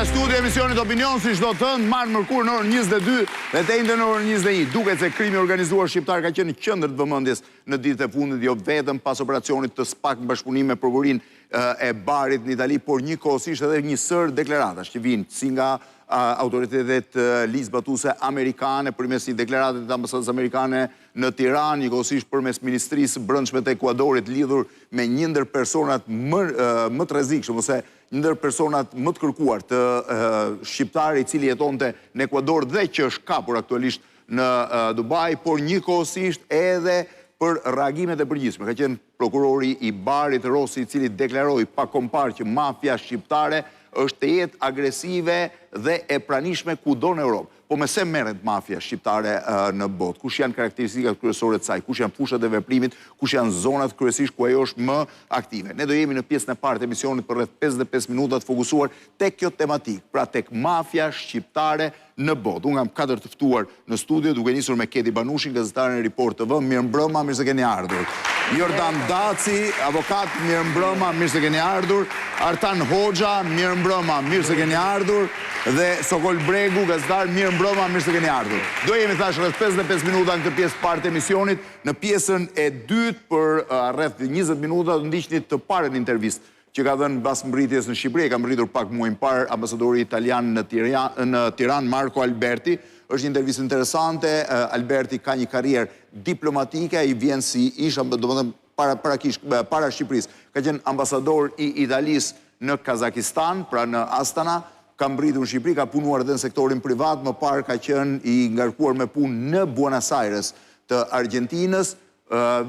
nga studio e emisionit Opinion si çdo të martë mërkurë në orën 22 dhe të enjte në orën 21. Duket se krimi i organizuar shqiptar ka qenë në qendër të vëmendjes në ditët e fundit, jo vetëm pas operacionit të SPAK në bashkëpunim me prokurorinë e Barit në Itali, por njëkohësisht edhe një sërë deklaratash që vijnë si nga autoritetet ligjzbatuese amerikane përmes një deklarate të ambasadës amerikane në Tiranë, njëkohësisht përmes Ministrisë së Brendshme të Ekuadorit lidhur me një ndër personat më më të rrezikshëm ose një ndër personat më të kërkuar të shqiptar i cili jetonte në Ekuador dhe që është kapur aktualisht në Dubai, por njëkohësisht edhe për reagimet e përgjithshme. Ka qenë prokurori i Barit Rossi i cili deklaroi pak kohë më parë që mafia shqiptare është tejet agresive dhe e pranishme kudo në Europë. Po me se merret mafia shqiptare në botë? Kush janë karakteristikat kryesore të saj? Kush janë fushat e veprimit? Kush janë zonat kryesisht ku ajo është më aktive? Ne do jemi në pjesën e parë të emisionit për rreth 55 minuta të fokusuar tek kjo tematikë, pra tek mafia shqiptare në botë. Unë kam katër të ftuar në studio, duke nisur me Keti Banushin, gazetaren e Report TV. Mirëmbrëma, mirë se keni ardhur. Jordan Daci, avokat, mirëmbrëma, mirë se keni ardhur. Artan Hoxha, mirëmbrëma, mirë se keni ardhur. Dhe Sokol Bregu, gazetar, mirëmbrëma, mirë se keni ardhur. Do jemi thashë rreth 55 minuta në këtë pjesë të parë të emisionit. Në pjesën e dytë për rreth 20 minuta do ndiqni të parën intervistë që ka dhënë mbas mbërritjes në Shqipëri, e ka mbërritur pak muaj më parë ambasadori italian në në Tiranë, Marco Alberti. Është një intervistë interesante, Alberti ka një karrierë diplomatike, ai vjen si ish, domethënë para parakisht para Shqipërisë. Ka qenë ambasador i Italisë në Kazakistan, pra në Astana, ka mbërritur në Shqipëri, ka punuar edhe në sektorin privat, më parë ka qenë i ngarkuar me punë në Buenos Aires të Argjentinës,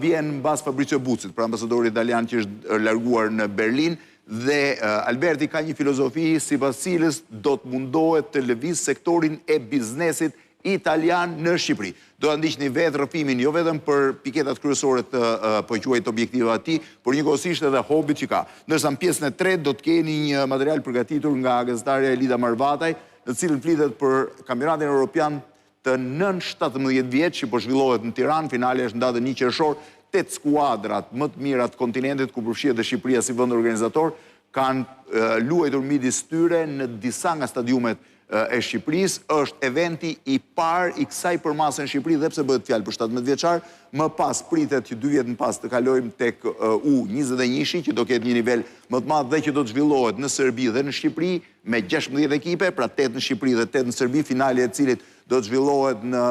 vjen mbas Fabrizio Bucit, pra ambasadorit italian që është larguar në Berlin, dhe Alberti ka një filozofi sipas cilës do të mundohet të lëvizë sektorin e biznesit italian në Shqipëri. Do ta ndiqni vetë rrëfimin jo vetëm për piketat kryesore të po quaj të objektivave të tij, por njëkohësisht edhe hobit që ka. Ndërsa në pjesën e tretë do të keni një material përgatitur nga gazetarja Elida Marvataj, në të cilën flitet për Kampionatin Europian të nën 17 vjeç që po zhvillohet në Tiranë, finalja është në datën 1 qershor, tetë skuadrat më të mira të kontinentit, ku përfshihet dhe Shqipëria si vend organizator, kanë luajtur midis tyre në disa nga stadiumet e Shqipërisë, është eventi i parë i kësaj përmase në Shqipëri dhe pse bëhet fjalë për 17 vjeçar, më pas pritet që dy vjet më pas të kalojmë tek U21-shi që do ketë një nivel më të madh dhe që do të zhvillohet në Serbi dhe në Shqipëri me 16 ekipe, pra 8 në Shqipëri dhe 8 në Serbi, finalja e cilit do të zhvillohet në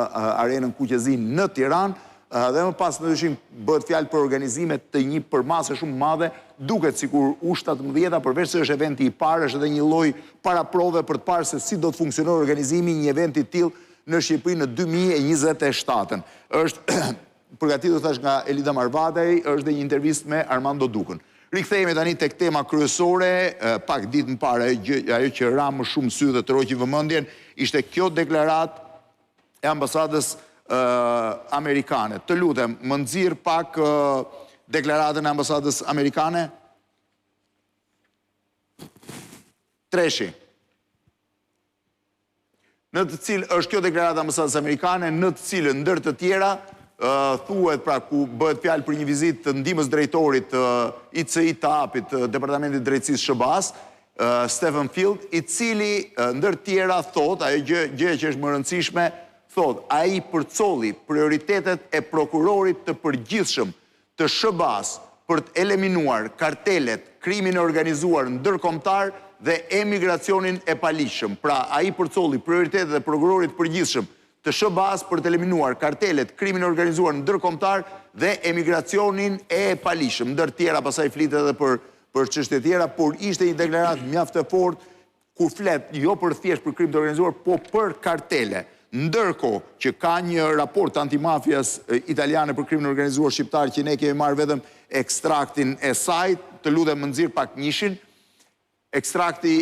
arenën Kuqezi në Tiranë, dhe më pas në dyshim bëhet fjalë për organizime të një përmase shumë madhe, duket sikur U17-a përveç se është eventi i parë, është edhe një lloj paraprove për të parë se si do të funksionojë organizimi i një eventi të tillë në Shqipëri në 2027-ën. Është përgatitur thashë nga Elida Marvataj, është dhe një intervistë me Armando Dukën. Rikthehemi tani tek tema kryesore, pak ditë më parë ajo gjë, ajo që ra më shumë sy dhe tërhoqi vëmendjen ishte kjo deklaratë e ambasadës amerikane. Të lutem, më nxirr pak deklaratën e ambasadës amerikane. Treshi. Në të cilë është kjo deklaratë e ambasadës amerikane, në të cilën ndër të tjera thuhet pra ku bëhet fjalë për një vizitë të ndihmës drejtorit të ICTAP-it të Departamentit të Drejtësisë SHBA-s, Stephen Field, i cili ndër të tjera thotë, ajo gjë gjëja që është më e rëndësishme, thotë, ai përcolli prioritetet e prokurorit të përgjithshëm të SHBA-së për të eliminuar kartelet, krimin e organizuar ndërkombëtar dhe emigracionin e paligjshëm. Pra, ai përcolli prioritetet e prokurorit të përgjithshëm të SHBA-së për të eliminuar kartelet, krimin e organizuar ndërkombëtar dhe emigracionin e paligjshëm. Ndër të tjera, pastaj flitet edhe për për çështje tjera, por ishte një deklaratë mjaft e fortë ku flet jo për thjesht për krim të organizuar, po për kartele. Ndërkohë që ka një raport të antimafias italiane për krimin e organizuar shqiptar që ne kemi marrë vetëm ekstraktin e saj, të lutem më nxirr pak njëshin. Ekstrakti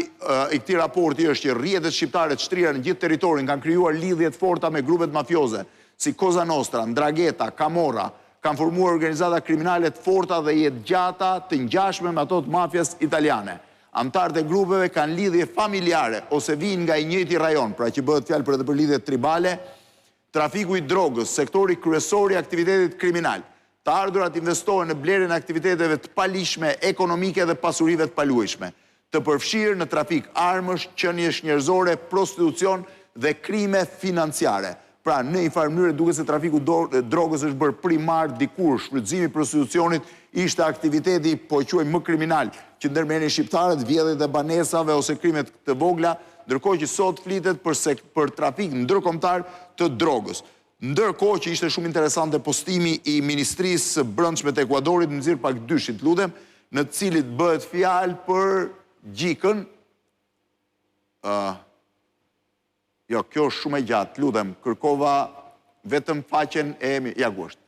i këtij raporti është që rrjetet shqiptare të shtrira në gjithë territorin kanë krijuar lidhje të forta me grupet mafioze, si Cosa Nostra, Ndrangheta, Camorra, kanë formuar organizata kriminale të forta dhe jetëgjata të ngjashme me ato të mafias italiane. Anëtarët e grupeve kanë lidhje familjare ose vijnë nga i njëjti rajon, pra që bëhet fjalë për edhe për lidhje tribale, trafiku i drogës, sektori kryesor i aktivitetit kriminal. Të ardhurat investohen në blerjen e aktiviteteve të paligjshme ekonomike dhe pasurive të paluajtshme. Të përfshirë në trafik armësh, qeniesh njerëzore, prostitucion dhe krime financiare. Pra, në një farë mënyre duket se trafiku i drogës është bërë primar dikur, shfrytëzimi i prostitucionit ishte aktiviteti, po e quaj më kriminal, që ndërmerrnin shqiptarët, vjedhjet e banesave ose krime të vogla, ndërkohë që sot flitet për për trafik ndërkombëtar të drogës. Ndërkohë që ishte shumë interesante postimi i Ministrisë së Brendshme të Ekuadorit, më nxirr pak dyshin, të lutem, në të cilit bëhet fjalë për Gjikën, ë Jo, kjo është shumë e gjatë, të lutem, kërkova vetëm faqen e ja ku është.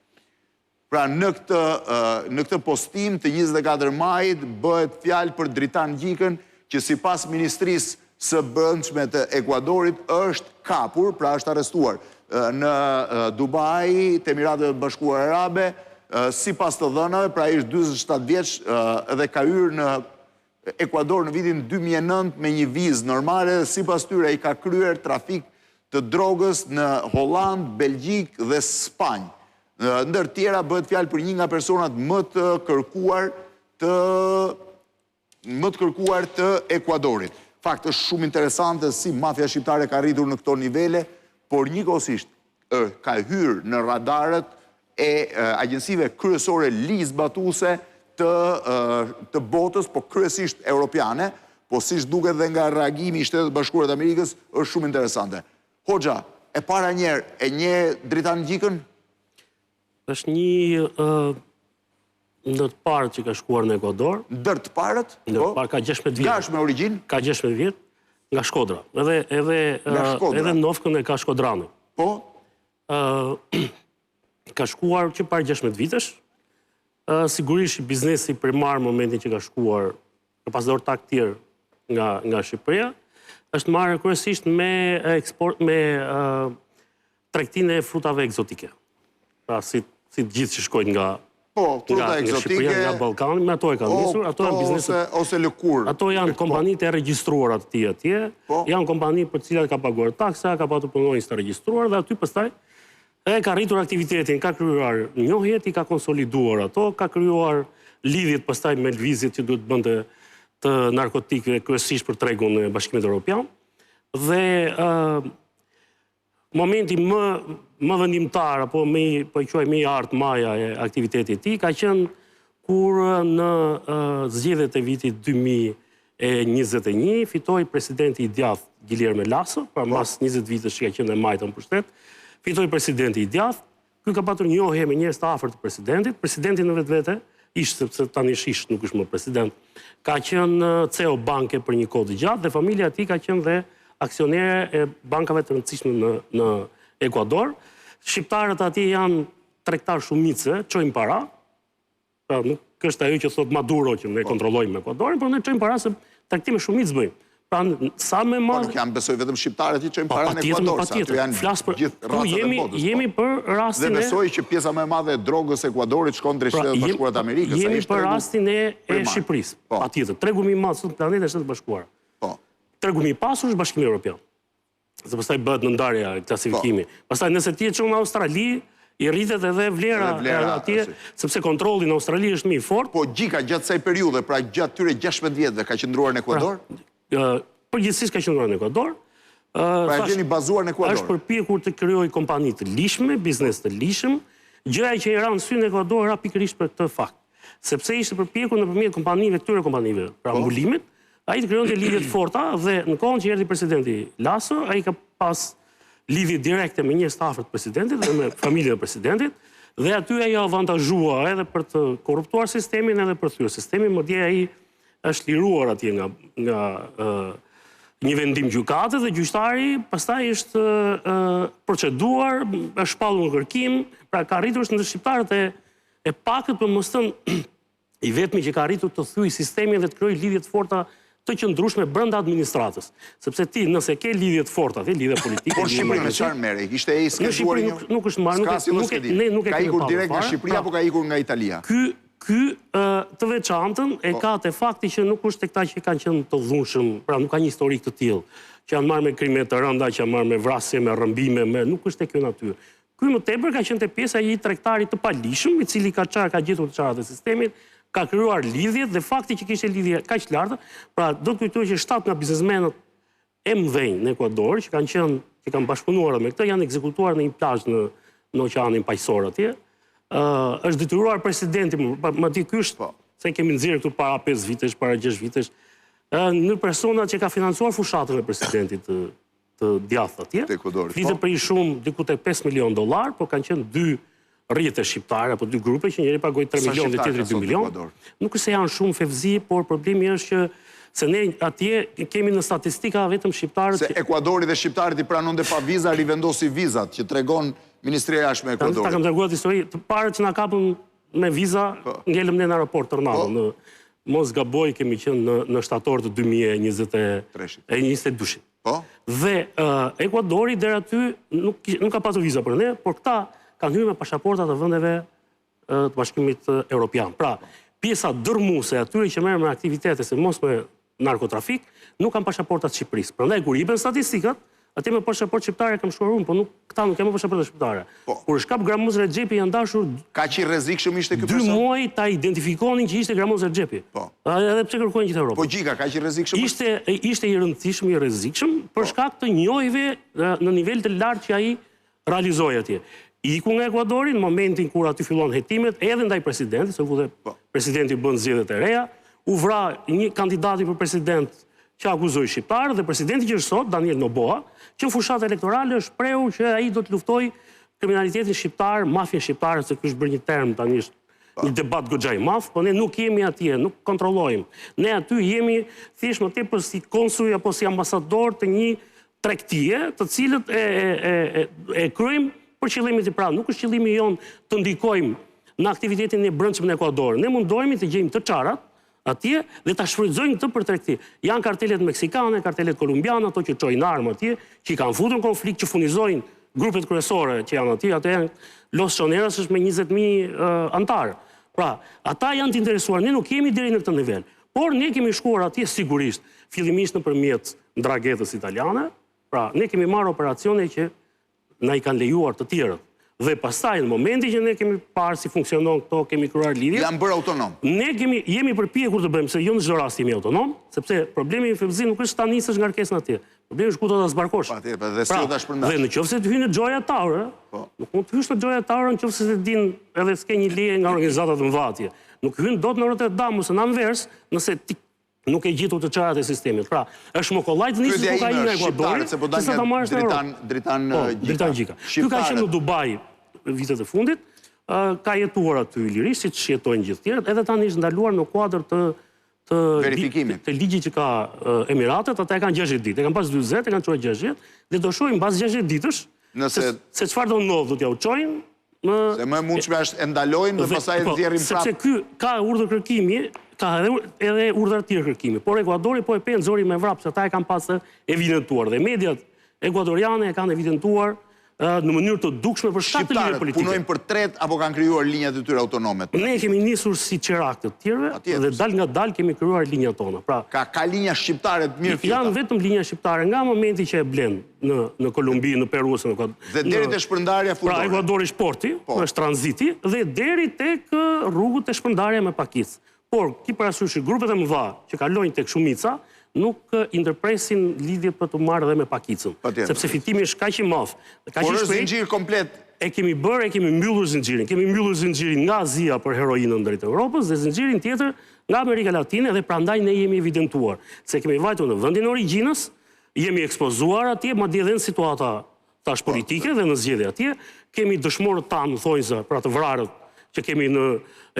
Pra në këtë në këtë postim të 24 majit bëhet fjalë për Dritan Gjikën, që sipas Ministrisë së Brendshme të Ekuadorit është kapur, pra është arrestuar në Dubai të Emirateve të Bashkuara Arabe, sipas të dhënave, pra ai është 47 vjeç dhe ka hyrë në Ekuador në vitin 2009 me një vizë normale dhe sipas tyre ai ka kryer trafik të drogës në Holandë, Belgjikë dhe Spanjë. Ndër tjera bëhet fjalë për një nga personat më të kërkuar të më të kërkuar të Ekuadorit. Fakt është shumë interesante si mafia shqiptare ka arritur në këto nivele, por njëkohësisht ka hyrë në radarët e agjencive kryesore ligjzbatuese të të botës, po kryesisht europiane, po siç duket dhe nga reagimi i Shteteve të Bashkuara të Amerikës, është shumë interesante. Hoxha, e para njëherë, e njeh Dritan Gjikën? Është një ndër të parët që ka shkuar në Ekuador. Ndër të parët? Ndër të po. parët, ka 16 vjet. Nga është me origjinë? Ka 16 vjet nga Shkodra. Edhe edhe edhe nofkën e ka shkodrani. Po. Ë ka shkuar që para 16 vitesh. Ë sigurisht biznesi primar në momentin që ka shkuar ka pas dhe ortakë të tjerë nga nga Shqipëria, është marrë kryesisht me eksport me uh, tregtinë e frutave ekzotike. Pra si si të gjithë që shkojnë nga Po, fruta nga, ekzotike, nga Shqipëria, nga Ballkani, me ato e kanë nisur, ato janë biznese ose ose lëkurë. Ato janë po. kompanitë e regjistruara të tij atje, po. janë kompani për të cilat ka paguar taksa, ka patur punonjës të regjistruar dhe aty pastaj E ka rritur aktivitetin, ka krijuar njohjet, i ka konsoliduar ato, ka krijuar lidhjet pastaj me lëvizjet që duhet të bënte të narkotikëve kryesisht për tregun e Bashkimit Evropian. Dhe ë momenti më më vendimtar apo më i, po e quaj më i artë maja e aktivitetit të tij ka qenë kur në zgjedhjet e vitit 2021 fitoi presidenti i djathtë Guillermo Lasso, pra po. mas 20 vitesh që ka qenë e majta në pushtet, fitoi presidenti i djathtë, ky ka patur njohje me njerëz të afërt të presidentit, presidenti në vetvete, ish sepse tani është ish, nuk është më president, ka qenë CEO banke për një kohë të gjatë dhe familja e tij ka qenë dhe aksionere e bankave të rëndësishme në në Ekuador. Shqiptarët atje janë tregtarë shumice, çojnë para, Pra nuk është ajo që thotë Maduro që ne po. kontrollojmë Ekuadorin, por ne çojmë para se tregtim me shumicë bëjmë. Pra sa më po, madh Po nuk janë besoj vetëm shqiptarët që çojnë po, para në Ekuador, sa aty janë flas për gjithë racat e botës. Jemi për rastin e Dhe besoj që pjesa më e madhe e drogës së Ekuadorit shkon drejt pra, Shteteve të Bashkuara të Amerikës, ai është për rastin e e Shqipërisë. Patjetër, tregu më i madh sot në planet është Shtetet e Bashkuara. Po. Tregu më i pasur është Bashkimi Evropian. Se pastaj bëhet në ndarja, klasifikimi. Po. Pastaj nëse ti e çon në Australi, i rritet edhe vlera, edhe vlera atje, sepse kontrolli në Australi është më i fortë. Po Gjika gjatë kësaj periudhe, pra gjatë këtyre 16 vjetëve ka qëndruar në Ekuador? Pra, përgjithësisht ka qëndruar në Ekuador. Pra e gjeni bazuar në Ekuador. Është përpjekur të krijojë kompani të ligjshme, biznes të ligjshëm, gjëja që i ra në sy në Ekuador ra pikërisht për këtë fakt. Sepse ishte përpjekur nëpërmjet kompanive, këtyre kompanive, pra po. mbulimit, Ai të krijonte lidhje të forta dhe në kohën që erdhi presidenti Lasso, ai ka pas lidhje direkte me njerëz të afërt të presidentit dhe me familjen e presidentit dhe aty ai u avantazhua edhe për të korruptuar sistemin edhe për të thyer sistemin, madje ai është liruar atje nga nga ë një vendim gjykate dhe gjyqtari pastaj është ë proceduar, është shpallur në kërkim, pra ka arritur është ndër shqiptarët e e pakët për mos thënë I vetmi që ka arritur të thyejë sistemin dhe të krijojë lidhje të forta të qëndrueshme brenda administratës. Sepse ti nëse ke lidhje të forta, ti lidhje politike, Por Shqipëri me çfarë merrej? Ishte i skeduar një nuk, nuk është marrë, nuk, nuk, ne nuk e kemi Ka ikur direkt nga Shqipëria pra, apo ka ikur nga Italia? Ky ky të veçantën e po. ka te fakti që nuk është te këta që kanë qenë të dhunshëm, pra nuk ka një historik të tillë, që janë marrë me krime të rënda, që janë marrë me vrasje, me rrëmbime, me nuk është te kjo natyrë. Ky më tepër ka qenë te pjesa e një tregtari të paligjshëm, i cili ka çarë, ka gjetur të çarat e sistemit, Ka krijuar lidhjet dhe fakti që kishte lidhje kaq të larta, pra do të kujtoj që 7 nga biznesmenët e mëdhenj në Ekuador që kanë qenë që kanë bashkëpunuar me këtë janë ekzekutuar në një plazh në në Oqeanin Paqësor atje. Ë është detyruar presidenti, madje ky është po. se kemi nxjerrë këtu para 5 vitesh, para 6 vitesh, ë në personat që ka financuar fushatën e presidentit të të djathtë atje. Të Ekuadorit. Flitet po. për një shumë diku te 5 milion dollar, por kanë qenë dy rrjete shqiptare apo dy grupe që njëri pagoi 3 milion dhe tjetri 2 milion. Nuk është se janë shumë Fevzi, por problemi është që se ne atje kemi në statistika vetëm shqiptarët Se Ekuadori dhe shqiptarët i pranonte pa viza, rivendosi vizat, që tregon Ministria e Jashtme e Ekuadorit. Ta kam treguar atë histori, të parët që na kapën me viza, po. ngelëm ne në aeroport Tornado, po. në mos gaboj kemi qenë në në shtator të 2022-shit. Po. Dhe uh, Ekuadori deri aty nuk nuk ka pasur viza për ne, por këta kanë hyrë me pashaporta të vendeve të Bashkimit Evropian. Pra, pjesa dërrmuese e atyre që merren me aktivitete, sidomos me narkotrafik, nuk kanë pashaporta të Shqipërisë. Prandaj kur jepen statistikat, atje me pashaportë shqiptare kam shkuar unë, po nuk këta nuk janë me pashaporta shqiptare. Po. Kur është kap Gramoz Rexhepi janë dashur Kaq i rrezikshëm ishte ky person? Dy muaj ta identifikonin që ishte Gramoz Rexhepi. Po. Edhe pse kërkojnë gjithë Europën. Po Gjika, kaq i rrezikshëm? Ishte ishte i rëndësishëm, i rrezikshëm për po. shkak të njohjeve në nivel të lartë që ai realizoi atje. Iku nga Ekuadori në momentin kur aty filluan hetimet edhe ndaj presidentit, se u dhe po. presidenti bën zgjedhjet e reja, u vra një kandidati për president që akuzoi shqiptarët dhe presidenti që është sot, Daniel Noboa, që në fushatë elektorale është shprehur që ai do të luftojë kriminalitetin shqiptar, mafien shqiptare, se ky është bërë një term tani është po. një debat goxha i madh, po ne nuk jemi atje, nuk kontrollojmë. Ne aty jemi thjesht më tepër si konsuj apo si ambasador të një tregtie, të cilët e, e, e, e, e kryejmë për qëllimin e pra, nuk është qëllimi jonë të ndikojmë në aktivitetin e brendshëm në Ekuador. Ne mundohemi të gjejmë të çarat atje dhe ta shfrytëzojmë këtë për tregti. Janë kartelet meksikane, kartelet kolumbiane, ato që çojnë armë atje, që i kanë futur në konflikt, që furnizojnë grupet kryesore që janë atje, ato janë Los Choneros është me 20.000 anëtarë. Pra, ata janë të interesuar, ne nuk jemi deri në këtë nivel. Por ne kemi shkuar atje sigurisht, fillimisht nëpërmjet Ndranghetës italiane, pra ne kemi marrë operacione që na i kanë lejuar të tjerët. Dhe pastaj në momentin që ne kemi parë si funksionon këto, kemi krijuar lidhje. Janë bërë autonom. Ne kemi jemi përpjekur të bëjmë se jo në çdo rast jemi autonom, sepse problemi i Fevzi nuk është ta nisësh ngarkesën atje. Problemi është ku do ta zbarkosh. Patjetër, dhe si do ta pra, shpërndash. Dhe në qoftë se të hyn në Gioia Tauro, po. nuk mund të hysh në Gioia Tauro në qoftë se s'e din edhe s'ke një leje nga organizatat e mëdha atje. Nuk hyn dot në Rotterdam ose në Anvers nëse ti nuk ke gjetur të çarat e sistemit. Pra, është më kollaj të nisësh kokainë nga Ekuadori, se po se sa ta marrësh në Europë. Dritan Dritan po, Gjika. Dritan Gjika. Ky ka qenë në Dubai vitet e fundit, ka jetuar aty lirisht siç jetojnë gjithë tjerët, edhe tani është ndaluar në kuadër të të verifikimit të ligjit që ka Emiratet, ata e kanë 60 ditë, e kanë pas 40, e kanë çuar 60 dhe do shohim mbas 60 ditësh nëse se çfarë do ndodhë, do t'ja u çojnë Më Se më e mundshme është e ndalojnë dhe pastaj e po, nxjerrin prapë. Sepse ky ka urdhër kërkimi, ka edhe edhe urdhër të tjerë kërkimi, por Ekuadori po e pe nxori me vrap se ata e kanë pasë evidentuar dhe mediat ekuadoriane e kanë evidentuar në mënyrë të dukshme për shkak të lidhjeve politike. Punojnë për tretë apo kanë krijuar linjat e tyre autonome? Ne kemi nisur si çirak të tjerëve dhe dalëngadalë kemi krijuar linjat tona. Pra, ka ka linja shqiptare të mirëfillta. Janë vetëm linja shqiptare nga momenti që e blen në në Kolumbi, në Peru ose në Ekuador. Dhe deri te shpërndarja fundore. Pra Ekuadori është porti, po. është tranziti dhe deri tek rrugët e shpërndarja me pakicë. Por ki parasysh që grupet e mëdha që kalojnë tek shumica nuk i ndërpresin lidhjet për të marrë dhe me pakicën. Sepse fitimi është kaq i madh, kaq i shpejtë. Por është zinxhir komplet. E kemi bërë, e kemi mbyllur zinxhirin. Kemi mbyllur zinxhirin nga Azia për heroinën drejt Europës dhe zinxhirin tjetër nga Amerika Latine dhe prandaj ne jemi evidentuar se kemi vajtur në vendin e origjinës, Jemi ekspozuar atje, madje edhe në situata tash po, politike dhe në zgjedhje atje, kemi dëshmorët tanë, në thonjëza, pra të vrarët që kemi në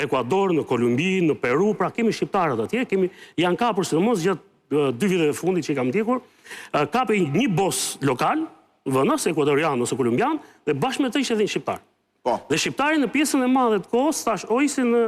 Ekuador, në Kolumbi, në Peru, pra kemi shqiptarët atje, kemi janë kapur sidomos gjatë dy viteve të fundit që i kam ndjekur, kapej një bos lokal, vendas, ekuadorian ose kolumbian, dhe bashkë me të ishte edhe një shqiptar. Po. Dhe shqiptari në pjesën e madhe të kohës tash o ishte në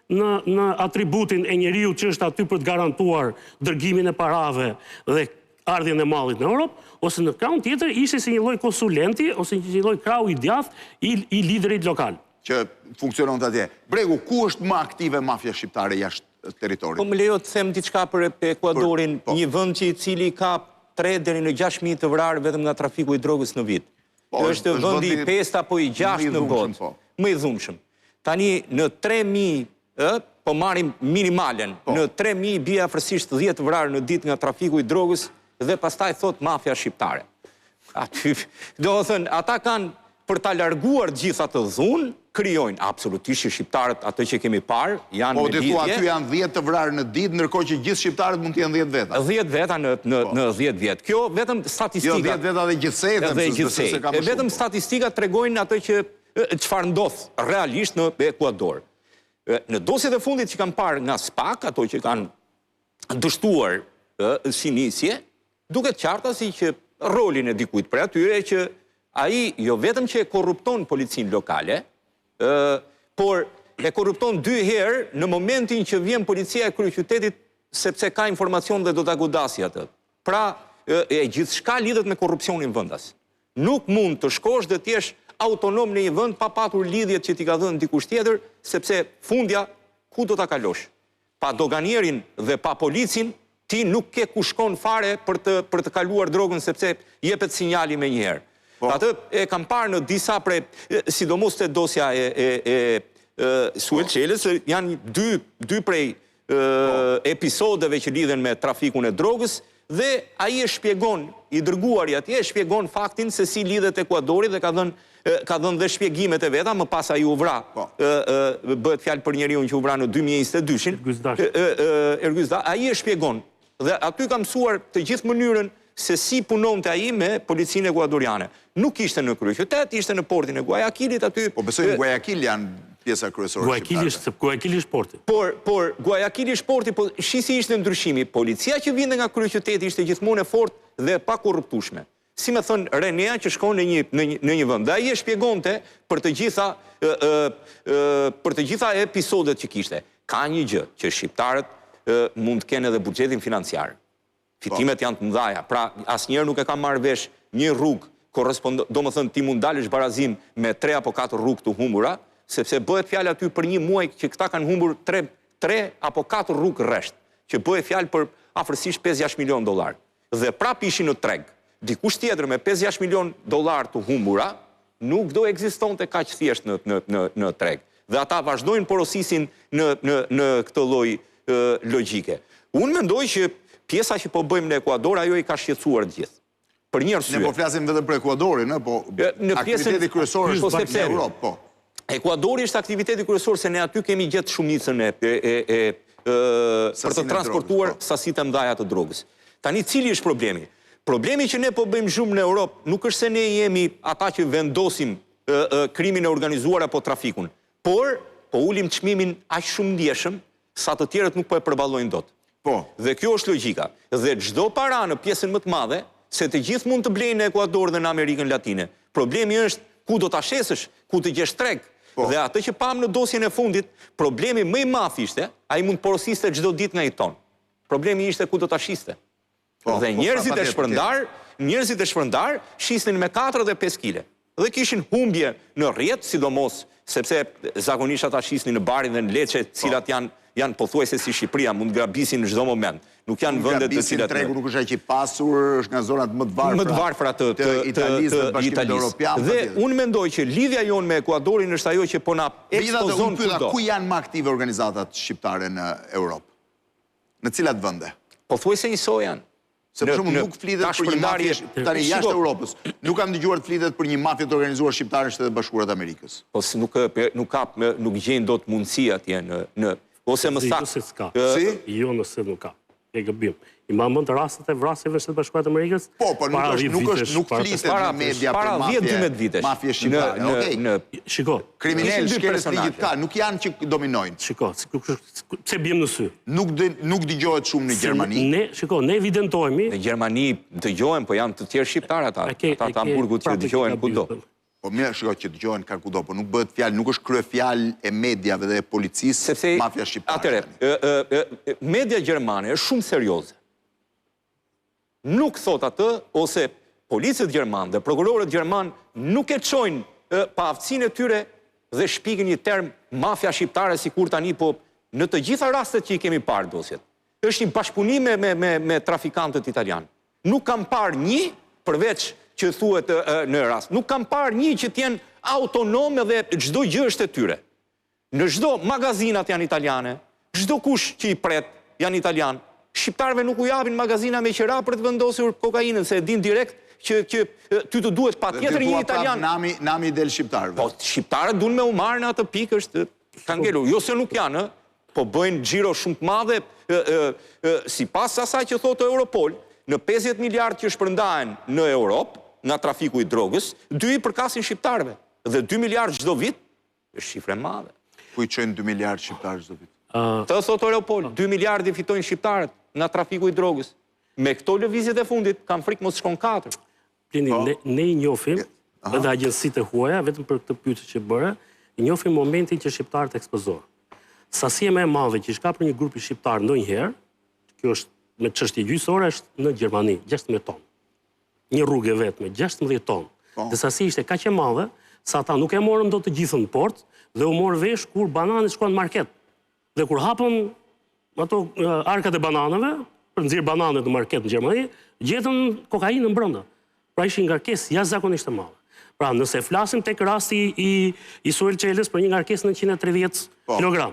në në atributin e njeriut që është aty për të garantuar dërgimin e parave dhe ardhjen e mallit në Europë, ose në krahun tjetër ishte si një lloj konsulenti ose një lloj krahu i djathtë i i liderit lokal. Që funksiononte atje. Bregu, ku është më aktive mafia shqiptare jashtë territorit? Po më lejo të them diçka për Ekuadorin, po. një vend që i cili ka 3 deri në 6000 të vrarë vetëm nga trafiku i drogës në vit. Po, është vendi i pestë apo i gjashtë në botë. Po. Më i dhunshëm. Tani në 3000, ë, Po marrim minimalen, po. në 3000 bie afërsisht 10 vrarë në ditë nga trafiku i drogës dhe pastaj thotë mafia shqiptare. Aty, domethënë, ata kanë për ta larguar gjithë atë dhunë, krijojnë absolutisht që shqiptarët atë që kemi parë, janë po, me lidhje. Po, aty janë 10 të vrarë në ditë, ndërkohë që gjithë shqiptarët mund të jenë 10 veta. 10 veta në në po. në 10 vjet. Kjo vetëm statistika. Jo 10 veta dhe gjithsej, them se gjithsej. Se ka më shumë. Vetëm po. statistikat tregojnë atë që çfarë ndodh realisht në Ekuador. Në dosjet e fundit që kam parë nga SPAK, ato që kanë dështuar si nisje, duket qartazi që rolin e dikujt prej atyre që ai jo vetëm që e korrupton policinë lokale, por e korrupton dy herë në momentin që vjen policia e kryeqytetit sepse ka informacion dhe do ta godasi atë. Pra, e gjithçka lidhet me korrupsionin vendas. Nuk mund të shkosh dhe të jesh autonom në një vend pa patur lidhjet që t'i ka dhënë dikush tjetër, sepse fundja ku do ta kalosh? Pa doganierin dhe pa policin, ti nuk ke ku shkon fare për të për të kaluar drogën sepse jepet sinjali menjëherë. Po. Atë e kam parë në disa prej, sidomos te dosja e e e Suel po. Çelës, janë dy dy prej po. episodeve që lidhen me trafikun e drogës dhe ai e shpjegon, i dërguari atje e shpjegon faktin se si lidhet Ekuadori dhe ka dhënë ka dhënë dhe shpjegimet e veta, më pas ai u vra. Po. Ë bëhet fjalë për njeriun që u vra në 2022-shin. Ergys Dashi. Ai e shpjegon dhe aty ka mësuar të gjithë mënyrën se si punonte ai me policinë ekuadoriane. Nuk ishte në kryeqytet, ishte në portin e Guayaquilit aty. Po besoj në Guayaquil janë pjesa kryesore e shqiptarëve. Guayaquil Guayaquil është porti. Por, por Guayaquil është porti, po shi si ishte ndryshimi. Policia që vinte nga kryeqyteti ishte gjithmonë e fortë dhe e pakorruptueshme. Si me thënë RENEA që shkon në një në një në një vend. Dhe ai e shpjegonte për të gjitha ë ë ë për të gjitha episodet që kishte. Ka një gjë që shqiptarët ë mund të kenë edhe buxhetin financiar. Fitimet janë të mëdhaja. Pra, asnjëherë nuk e kam marrë vesh një rrugë korrespond, domethënë ti mund dalësh barazim me tre apo katër rrugë të humbura, sepse bëhet fjalë aty për një muaj që këta kanë humbur tre tre apo katër rrugë rresht, që bëhet fjalë për afërsisht 5-6 milionë dollarë. Dhe prapë ishin në treg. Dikush tjetër me 5-6 milionë dollarë të humbura nuk do ekzistonte kaq thjesht në në në në treg. Dhe ata vazhdojnë porosisin në në në këtë lloj logjike. Unë mendoj që pjesa që po bëjmë në Ekuador ajo i ka shqetësuar të gjithë. Për një arsye. Ne po flasim vetëm për Ekuadorin, ë, po në aktiviteti kryesor është po, sepse në Europë, po. Ekuadori është aktiviteti kryesor se ne aty kemi gjetë shumicën e e e, e për të transportuar po. sasitë e mëdha të drogës. Tani cili është problemi? Problemi që ne po bëjmë zhurmë në Europë nuk është se ne jemi ata që vendosim e, e, krimin e organizuar apo trafikun, por po ulim çmimin aq shumë ndjeshëm sa të tjerët nuk po e përballojnë dot. Po. Dhe kjo është logjika. Dhe çdo para në pjesën më të madhe, se të gjithë mund të blejnë në Ekuador dhe në Amerikën Latine. Problemi është ku do ta shesësh, ku të gjesh treg. Po. Dhe atë që pamë në dosjen e fundit, problemi më i madh ishte, ai mund të porosiste çdo ditë nga një ton. Problemi ishte ku do ta shiste. Po, dhe po, njerëzit e shpërndarë, njerëzit e shpërndarë shisnin me 4 dhe 5 kile. Dhe kishin humbje në rrjet, sidomos sepse zakonisht ata shisnin në Bari dhe në Lecce, të cilat po. janë janë pothuajse si Shqipëria, mund të grabisin në çdo moment. Nuk janë vende të cilat tregu nuk është aq i pasur, është nga zonat më të varfra. Më të varfra të të Italisë dhe Bashkimit Evropian. Dhe unë mendoj që lidhja jonë me Ekuadorin është ajo që po na ekspozon kudo. Ku janë më aktive organizatat shqiptare në Europë? Në cilat vende? Pothuajse njësoj janë. Se për shembull nuk flitet për një mafie tani jashtë Europës. Nuk kam dëgjuar të flitet për një mafie të organizuar shqiptare në Shtetet e Bashkuara të Amerikës. Po si nuk nuk ka nuk gjejnë dot mundësi atje në në ose më saktë. Si? Jo nëse nuk ka. E gabim. I mban mend rastet e vrasjeve në Shtetet e Bashkuara të Amerikës? Po, po nuk është nuk është nuk flitet në media për mafie. Para 10-12 vitesh. Mafie shqiptare. Okej. Në Shiko, kriminelë shkelës të ligjit ka, nuk janë që dominojnë. Shiko, pse biem në sy? Nuk nuk dëgjohet shumë në Gjermani. Ne, shiko, ne evidentohemi. Në Gjermani dëgjohen, po janë të tjerë shqiptarë ata, ata të Hamburgut që dëgjohen kudo. Po mirë, shiko që dëgjohen ka kudo, po nuk bëhet fjalë, nuk është kryefjalë e mediave dhe e policisë Sepse, mafia shqiptare. Atëherë, media gjermane është shumë serioze. Nuk thotë atë ose policët gjermanë dhe prokurorët gjermanë nuk e çojnë paaftësinë e tyre dhe shpikin një term mafia shqiptare sikur tani po në të gjitha rastet që i kemi parë dosjet. Është një bashkëpunim me me me, me trafikantët italianë. Nuk kam parë një, përveç që thuhet në rast, nuk kam parë një që të jenë autonomë dhe çdo gjë është e tyre. Në çdo magazinat janë italiane, Çdokush që i pret janë italianë. Shqiptarëve nuk u japin magazina me qira për të vendosur kokainën, se e dinë direkt që që ty të duhet patjetër një italian. Nami, nami i del shqiptarëve. Po shqiptarët duan me u marrë në atë pikë është kanë ngelur. Jo se nuk janë, ë, po bëjnë xhiro shumë të madhe sipas asaj që thotë Europol, në 50 miliardë që shpërndahen në Europë nga trafiku i drogës, dy i përkasin shqiptarëve dhe 2 miliardë çdo vit Është shifre e madhe. Ku i çojnë 2 miliardë shqiptarët çdo vit? Të thotë Europol, 2 miliardë i fitojnë shqiptarët nga trafiku i drogës. Me këto lëvizjet e fundit, kam frikë mos shkon 4. Plini, po. ne, ne i njohim edhe agjencitë e huaja, vetëm për këtë pyetje që bëre, i njohim momentin që shqiptarët ekspozohen. Sasia më e madhe që është kapur një grupi shqiptar ndonjëherë, kjo është me çështje gjyqësore, është në Gjermani, 16 ton. një rrugë e vetme, 16 ton. Po. Dhe sasia ishte kaq e madhe, sa ata nuk e morën dot të gjithën në port dhe u mor vesh kur bananet shkuan në market. Dhe kur hapën ato arkat e bananeve, për nxjerr bananet në market në Gjermani, gjetën kokainën brenda. Pra ishte një ngarkesë jashtëzakonisht e madhe. Pra nëse flasim tek rasti i i Suel Çelës për një ngarkesë 930 po. kg.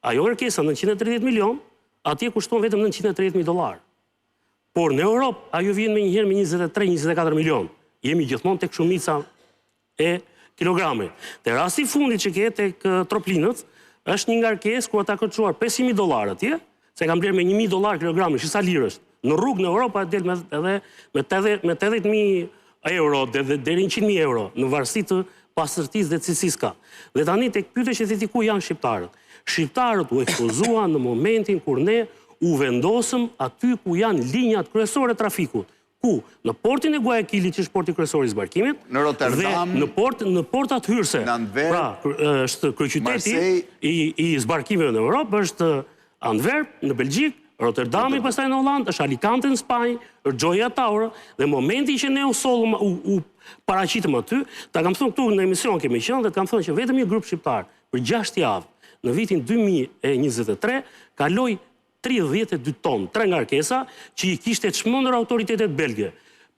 Ajo ngarkesa 930 milion, atje kushton vetëm 930 mijë dollarë. Por në Europë ajo vjen menjëherë me 23, 24 milionë. Jemi gjithmonë tek shumica e kilogramit. Te rasti i fundit që ke tek Troplinët, është një ngarkesë ku ata kanë çuar 500.000 dollarë atje, se kanë blerë me 1.000 dollarë kilogramin, shi sa lirë është. Në rrugë në Europë del me edhe me 80 me 80.000 euro dhe, dhe deri në 100.000 euro në varësi të pastërtisë dhe cilësisë ka. Dhe tani tek pyetja që the ti ku janë shqiptarët. Shqiptarët u ekspozuan në momentin kur ne u vendosëm aty ku janë linjat kryesore të trafikut, ku në portin e Guayaquilit që është porti kryesor i zbarkimit, në Rotterdam, dhe në port në portat hyrëse. Në Antwerp, pra është kryeqyteti i i zbarkimeve në Europë është Antwerp në Belgjikë, Rotterdami pastaj në Hollandë, është Alicante në Spanjë, është Gioia Tauro dhe momenti që ne u sollëm u, u paraqitëm aty, ta kam thënë këtu në emision kemi qenë dhe të kam thënë që vetëm një grup shqiptar për 6 javë në vitin 2023 kaloi 32 ton, tre ngarkesa që i kishte çmendur autoritetet belge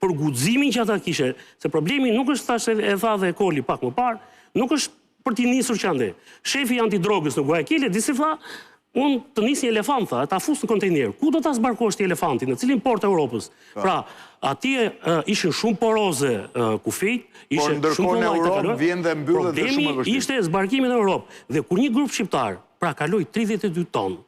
për guximin që ata kishe, se problemi nuk është thashë e tha dhe Koli pak më parë, nuk është për t'i nisur që andej. Shefi i antidrogës në Guayaquil e di si tha, unë të nis një elefant, tha, e ta fus në kontejner. Ku do ta zbarkosh ti elefantin, në cilin port të Europës? Po. Pra, atje ishin shumë poroze kufijtë, ishin shumë kollaj të kalojë. Vjen dhe mbyllet dhe shumë e vështirë. Ishte zbarkimi në Europë dhe kur një grup shqiptar, pra kaloi 32 ton,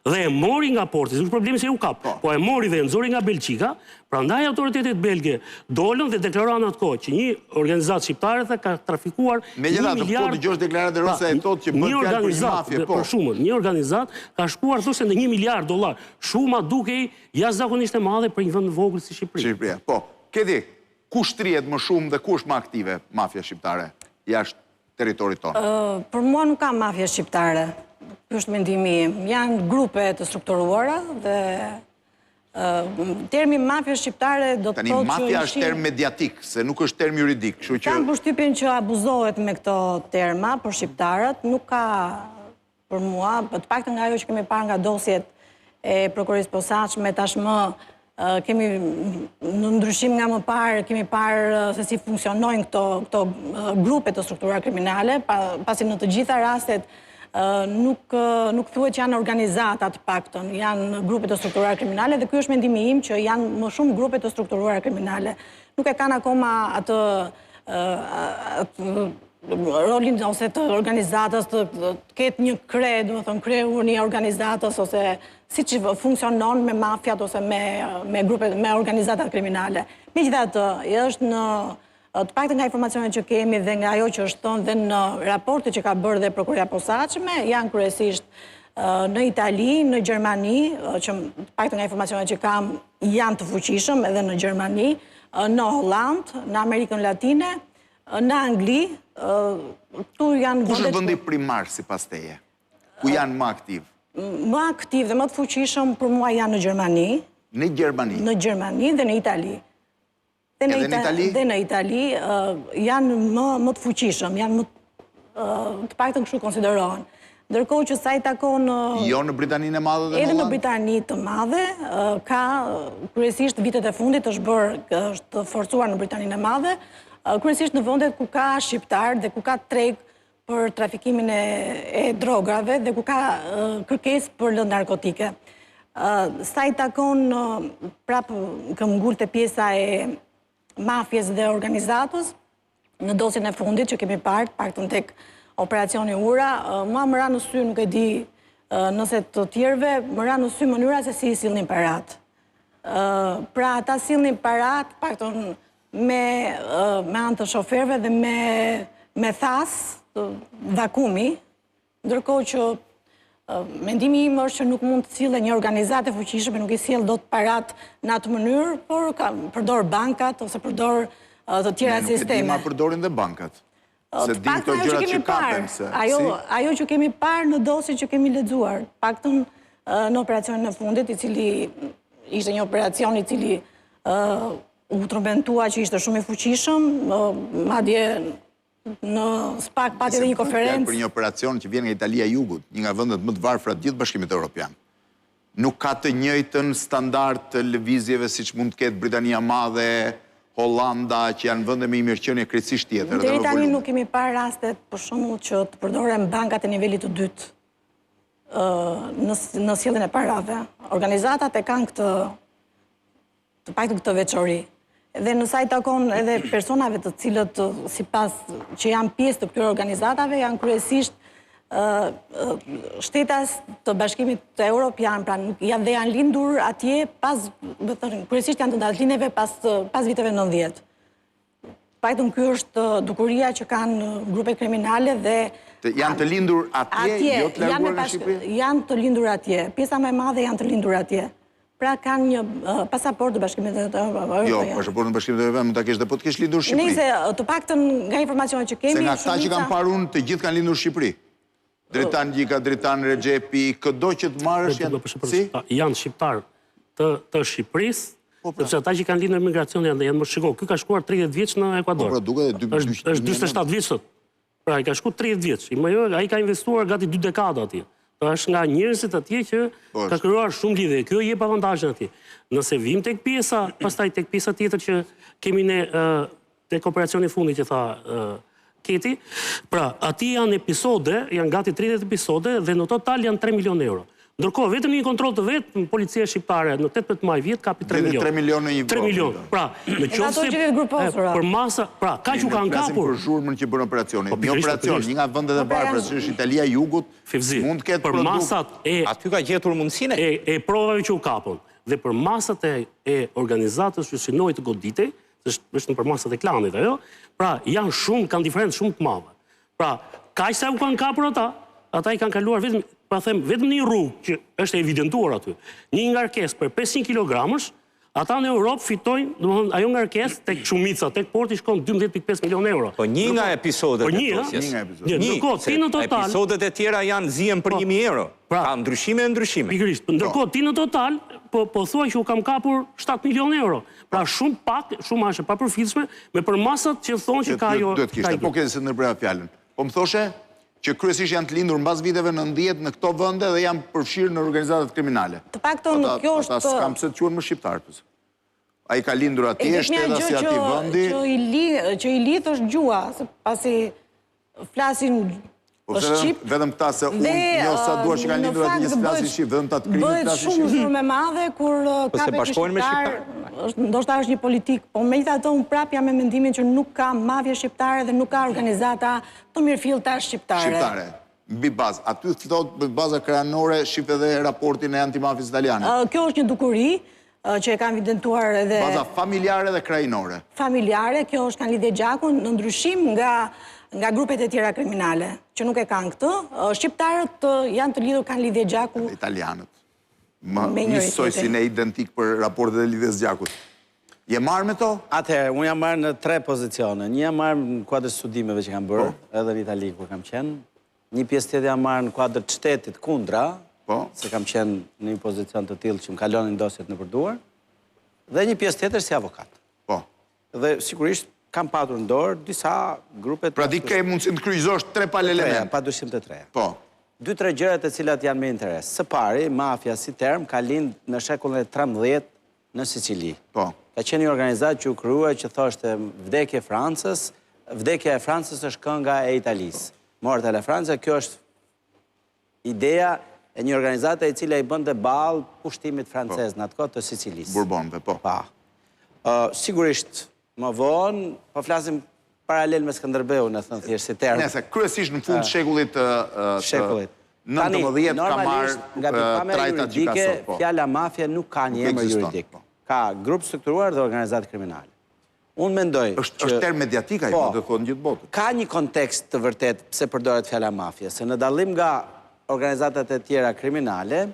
dhe e mori nga porti, nuk problemi se u kap, po. po e mori dhe e nxori nga Belgjika, prandaj autoritetet belge dolën dhe deklaruan atë kohë që një organizatë shqiptare tha ka trafikuar një miliard... Megjithatë, po dëgjosh deklaratat e Rosës, ai thotë që bën fjalë për një mafie, po. Për shumën, një organizatë ka shkuar thoshte në një miliard dollar. Shuma dukej jashtëzakonisht e madhe për një vend të vogël si Shqipëria. Shqipëria, po. Keti, ku shtrihet më shumë dhe ku është më aktive mafia shqiptare jashtë territorit tonë? Për mua nuk ka mafia shqiptare. Ky është mendimi im. Janë grupe të strukturuara dhe termi mafia shqiptare do të thotë që Tani mafia është term mediatik, se nuk është term juridik, kështu që Kam përshtypjen që abuzohet me këto terma për shqiptarët, nuk ka Për mua, po të paktën nga ajo që kemi parë nga dosjet e prokurorisë posaçme, tashmë kemi në ndryshim nga më parë, kemi parë se si funksionojnë këto, këto grupe të strukturuara kriminale, pa, pasi në të gjitha rastet nuk, nuk thuhet që janë organizata të paktën, janë grupe të strukturuara kriminale dhe ky është mendimi im që janë më shumë grupe të strukturuara kriminale. Nuk e kanë akoma atë, atë rolin ose të organizatës të, të ketë një kre, domethënë kreu i organizatës ose siç funksionon me mafiat ose me, me grupet, me organizatat kriminale. Megjithatë, është në të paktën nga informacionet që kemi dhe nga ajo që është thënë dhe në raportet që ka bërë dhe prokuroria e posaçme, janë kryesisht në Itali, në Gjermani, që të paktën nga informacionet që kam janë të fuqishëm edhe në Gjermani, në Hollandë, në Amerikën Latine, Në Angli, këtu janë Kush është vendi primar sipas teje? Ku janë më aktiv? Më aktiv dhe më të fuqishëm për mua janë në Gjermani. Në Gjermani? Në Gjermani dhe në Itali. Dhe në Itali? Dhe në Itali janë më, më të fuqishëm, janë më të paktën kështu konsiderohen. Ndërkohë që sa i takon... Jo në Britaninë e Madhe dhe në Edhe në Britani të Madhe, ka kryesisht vitet e fundit është bërë, është forcuar në Britaninë e Madhe, kryesisht në vendet ku ka shqiptarë dhe ku ka treg për trafikimin e, e drogave dhe ku ka kërkesë për lëndë narkotike. Sa i takon prapë këmbëngul te pjesa e mafies dhe organizatës, në dosjen e fundit që kemi parë, të paktën tek operacioni Ura, mua më ra në sy, nuk e di nëse të tjerëve, më ra në sy mënyra se si i sillnin paratë. Pra ata sillnin paratë, të paktën me me anë të shoferëve dhe me me thasë vakumi, ndërkohë që mendimi im është që nuk mund të sillet një organizatë e fuqishme, nuk i sjell dot paratë në atë mënyrë, por ka, përdor bankat ose përdor të tjera sisteme. Ne nuk e dimë a përdorin dhe bankat. Se dimë këto gjërat që kapen se. Ajo, ajo që kemi parë në dosje që kemi lexuar, të paktën në operacionin e fundit, i cili ishte një operacion i cili u trumbetua që ishte shumë i fuqishëm, madje në SPAK pati edhe një konferencë. Për një operacion që vjen nga Italia e Jugut, një nga vendet më të varfra të gjithë Bashkimit Evropian. Nuk ka të njëjtën standard të lëvizjeve siç mund të ketë Britania e Madhe, Holanda, që janë vende me një mirëqenie krejtësisht tjetër edhe me Deri tani nuk kemi parë rastet, për shembull, që të përdoren bankat e nivelit të dytë në në sjelljen e parave. Organizatat e kanë këtë të paktën këtë veçori. Dhe në sa i takon edhe personave të cilët sipas që janë pjesë të këtyre organizatave, janë kryesisht shtetas të Bashkimit Europian, pra nuk janë dhe janë lindur atje pas, do të thënë, kryesisht janë të datëlindjeve pas pas viteve 90. Paktën ky është dukuria që kanë grupet kriminale dhe janë të lindur atje, jo të larguar nga Shqipëria? Janë të lindur atje. Pjesa më e madhe janë të lindur atje. Pra kanë një pasaportë të Bashkimit Europian. Jo, pasaportën e Bashkimit Europian mund ta kesh dhe po të kesh lindur në Shqipëri. Nëse të paktën nga informacionet që kemi, Se nga këta që kam parë unë, të gjithë kanë lindur në Shqipëri. Dritan Gjika, Dritan Rexhepi, këdo që të marrësh janë si? Janë shqiptarë të të Shqipërisë, po, pra. sepse ata që kanë lindur në emigracion janë janë më shiko, ky ka shkuar 30 vjeç në Ekuador. Po, pra, duket edhe dy, është është 47 vjeç sot. Pra ai ka shku 30 vjeç. I më jo, ai ka investuar gati dy dekada atje. Pra është nga njerëzit atje që po, ka krijuar shumë lidhje. Kjo i jep avantazhin atje. Nëse vim tek pjesa, pastaj tek pjesa tjetër që kemi ne tek operacioni i fundit që tha Keti, pra aty janë episode, janë gati 30 episode dhe në total janë 3 milionë euro. Ndërkohë, vetëm një kontroll të vetëm, policia shqiptare në 18 maj vjet kapi 3 milionë. 3 milionë në një 3 milionë. Pra, në qoftë se për masa, pra, kaq u kanë kapur. Për zhurmën që bën operacioni. Po, një operacion, një nga vendet e po, pra, varfra, siç është Italia e Jugut, Fevzi, mund të ketë për masat e aty ka gjetur mundësinë e e provave që u kapën dhe për masat e e organizatës që synoi të goditej, është është në përmasat e klanit ajo. Pra, janë shumë kanë diferencë shumë të madhe. Pra, kaq sa u kanë kapur ata, ata i kanë kaluar vetëm, pra them, vetëm në një rrugë që është e evidentuar aty. Një ngarkesë për 500 kilogramësh, ata në Europë fitojnë, domethënë ajo ngarkesë tek shumica, tek porti shkon 12.5 milionë euro. Po një nga episodet po e dosjes. Një nga episodet. Një, ndërkohë ti në total episodet e tjera janë zihen për 1000 po. euro. Pra, ka ndryshime e ndryshime. Pikërisht. Po. Ndërkohë ti në total po po thua që u kam kapur 7 milionë euro. Pra shumë pak, shumë është e papërfillshme me përmasat që thonë që ka ajo. Duhet të kishte. Po ke se ndërpreva fjalën. Po më thoshe që kryesisht janë të lindur mbas viteve 90 në këto vende dhe janë përfshirë në organizatat kriminale. Të paktën kjo është Ata s'kanë pse të quhen më shqiptarë. Po. Ai ka lindur atje, shtetas i atij vendi. Që i lidh, që i lidh është gjuha, se pasi flasin Po shqip. Vetëm këta se unë njoh sa dua që kanë lindur atje s'flasin shqip, vetëm këta të krimit flasin shqip. Bëhet shumë zhurmë e madhe kur po kapet një shqiptar, ndoshta është një politikë, po megjithatë unë prapë jam me mendimin që nuk ka mafie shqiptare dhe nuk ka organizata të mirëfillta shqiptare. Shqiptare. Mbi bazë, aty thotë mbi baza klanore shif edhe raportin e antimafies italiane. Kjo është një dukuri, që e kanë evidentuar edhe... Baza familjare dhe krahinore. Familjare, kjo është kanë lidhje gjaku, në ndryshim nga nga grupet e tjera kriminale, që nuk e kanë këtë, shqiptarët janë të lidhur, kanë lidhje gjaku... Edhe italianët. Më njësoj si ne identik për raportet e lidhjes gjakut. Je marrë me to? Atëherë, unë jam marrë në tre pozicione. Një jam marrë në kuadër studimeve që kam bërë, po. edhe në Itali kur kam qenë. Një pjesë tjetër jam marrë në kuadër të shtetit kundra, po. se kam qenë në një pozicion të tillë që më kalonin dosjet nëpër duar, dhe një pjesë tjetër si avokat. Po. Dhe sigurisht kam patur në dorë disa grupe Pra ti ke mundësinë të kryqëzosh tre palë elemente. Pa dyshim të treja. Po. Dy tre gjëra të cilat janë me interes. Së pari, mafia si term ka lind në shekullin e 13 në Sicili. Po. Ka qenë një organizatë që u krijua që thoshte vdekje Francës, vdekja e Francës është kënga e Italisë. Morte alla Francia, kjo është ideja e një organizate e cila i bënte ballë pushtimit francez po. në atë kohë të Sicilisë. Burbonëve, po. Pa. Sigurisht, më vonë, po flasim paralel me Skënderbeun, e thënë thjesht si term. Nëse, kryesisht në fund të shekullit të shekullit. 19 ka marrë nga pikëpamja juridike, po. fjala mafia nuk ka një emër juridik. Po. Ka grup strukturuar dhe organizatë kriminale. Unë mendoj që... Është term mediatik ai, po, do të thotë në gjithë botën. Ka një kontekst të vërtetë pse përdoret fjala mafia, se në dallim nga organizatat e tjera kriminale,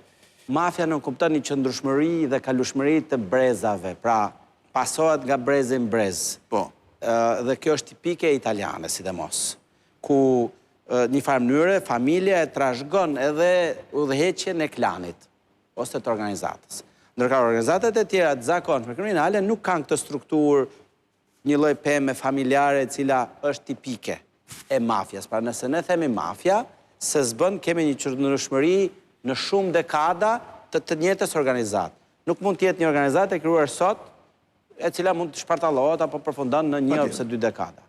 mafia nënkupton një qëndrueshmëri dhe kalueshmëri të brezave, pra pasohet nga brezi në brez. Po. Dhe kjo është tipike italiane, sidomos, ku një farë mënyre familja e trashëgon edhe udhëheqjen e klanit ose të organizatës. Ndërkaq organizatat e tjera të zakonshme kriminale nuk kanë këtë strukturë një lloj peme familjare e cila është tipike e mafias. Pra nëse ne themi mafia, se s'bën kemi një qëndrueshmëri në shumë dekada të të njëjtës organizatë. Nuk mund të jetë një organizatë e krijuar sot e cila mund të shpartallohet apo përfundon në një ose dy dekada.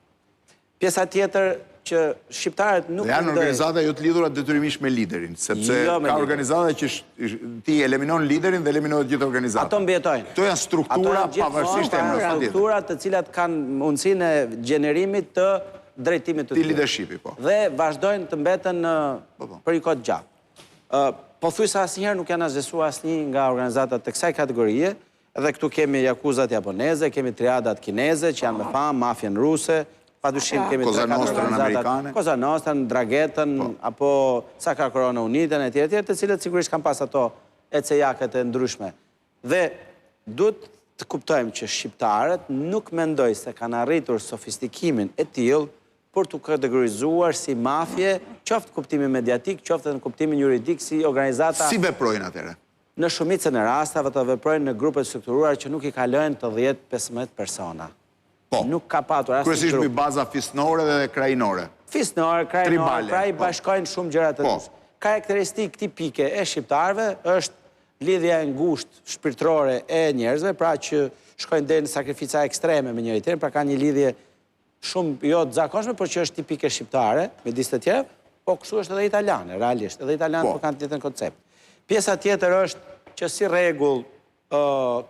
Pjesa tjetër që shqiptarët nuk mendoj... Janë organizata jo të lidhura detyrimisht me liderin, sepse jo ka organizata që ti eliminon liderin dhe eliminohet gjithë organizata. Ato mbijetojnë. Këto janë struktura pavarësisht emrës. Ato janë struktura të cilat kanë mundësinë e gjenerimit të drejtimit të tyre. Leadershipi, po. Dhe vazhdojnë të mbeten po, po. për një kohë të gjatë. Pothuajse asnjëherë nuk janë asgjësuar asnjë nga organizatat të kësaj kategorie, Edhe këtu kemi jakuzat japoneze, kemi triadat kineze që janë me famë, mafien ruse, padyshim kemi Cosa Nostrën amerikane. Cosa Nostrën, Ndranghetën, po. apo Sacra Corona Unitën etj etj, të cilët sigurisht kanë pas ato ecejaket e ndryshme. Dhe duhet të kuptojmë që shqiptarët nuk mendoj se kanë arritur sofistikimin e tillë për t'u kategorizuar si mafie, qoftë në kuptimin mediatik, qoftë edhe në kuptimin juridik si organizata Si veprojnë atëherë? Në shumicën e rasteve ata veprojnë në grupe të strukturuara që nuk i kalojnë të 10, 15 persona. Po. Nuk ka patur asnjë grup. Kryesisht mbi baza fisnore dhe krahinore. Fisnore, krahinore, pra i po. bashkojnë shumë gjëra të po. ndryshme. Karakteristikë tipike e shqiptarëve është lidhja e ngushtë shpirtërore e njerëzve, pra që shkojnë deri në sakrifica ekstreme me njëri-tjetrin, pra kanë një lidhje shumë jo të zakonshme, por që është tipike shqiptare, midis të tjerë, po kështu është edhe italiane, realisht, edhe italianët po, po kanë të njëjtën koncept. Pjesa tjetër është që si rregull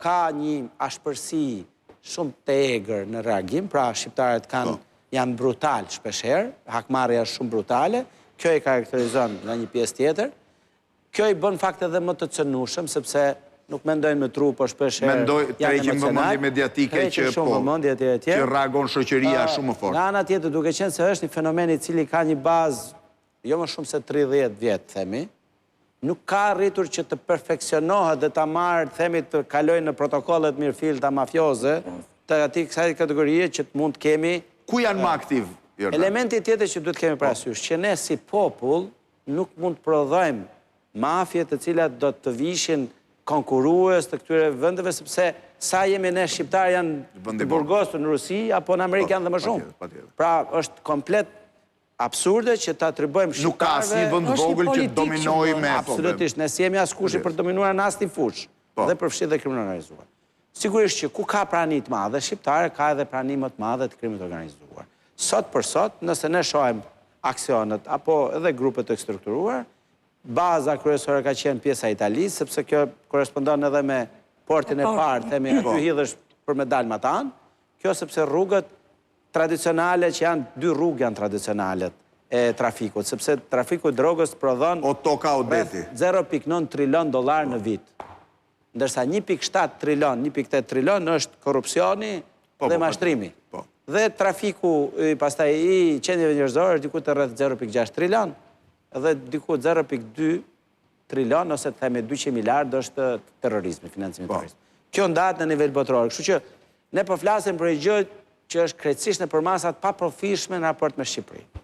ka një ashpërsi shumë të egër në reagim, pra shqiptarët kanë po. janë brutal shpeshherë, hakmarrja është shumë brutale, kjo i karakterizon nga një pjesë tjetër, Kjo i bën në fakt edhe më të cënueshëm, sepse nuk mendojnë me tru, po shpesh herë janë tërheqin vëmendje mediatike që po, vëmendje etj etj. Që reagon shoqëria shumë më fort. Nga ana tjetër, duke qenë se është një fenomen i cili ka një bazë jo më shumë se 30 vjet, themi, nuk ka arritur që të perfeksionohet dhe ta marrë, themi, të kalojë në protokollet e mirëfillta mafioze të atij kësaj kategorie që të mund të kemi Ku janë më aktiv, Jordan? Elementi tjetër që duhet të kemi parasysh, që ne si popull Nuk mund të prodhojmë mafie të cilat do të vishin konkurrues të këtyre vendeve sepse sa jemi ne shqiptarë janë të burgosur në Rusi apo në Amerikë janë dhe më shumë. Pra është komplet absurde që ta atribuojmë shqiptarëve. Nuk ka asnjë vend vogël që dominojë me Absolutisht, ne s'jemi askushi për të dominuar në asnjë fushë po. dhe përfshi dhe krimin e organizuar. Sigurisht që ku ka prani të madhe shqiptare, ka edhe prani më të madhe të krimit të organizuar. Sot për sot, nëse ne shohim aksionet apo edhe grupet e strukturuar, baza kryesore ka qenë pjesa e Italisë, sepse kjo korrespondon edhe me portin e parë, themi aty hidhesh për me dalë matanë, kjo sepse rrugët tradicionale që janë, dy rrugë janë tradicionalet e trafikut, sepse trafiku i drogës prodhon O toka o deti. 0.9 trilion dollar në vit. Ndërsa 1.7 trilion, 1.8 trilion është korrupsioni po, dhe po, mashtrimi. Po. Dhe trafiku pastaj i qenieve njerëzore është diku te rreth 0.6 trilion dhe diku 0.2 trilion ose të themi 200 miliard është terrorizmi, financimi i po. terrorizmit. Kjo ndahet në nivel botëror, kështu që ne po flasim për një gjë që është krejtësisht në përmasa të paprofishme në raport me Shqipërinë.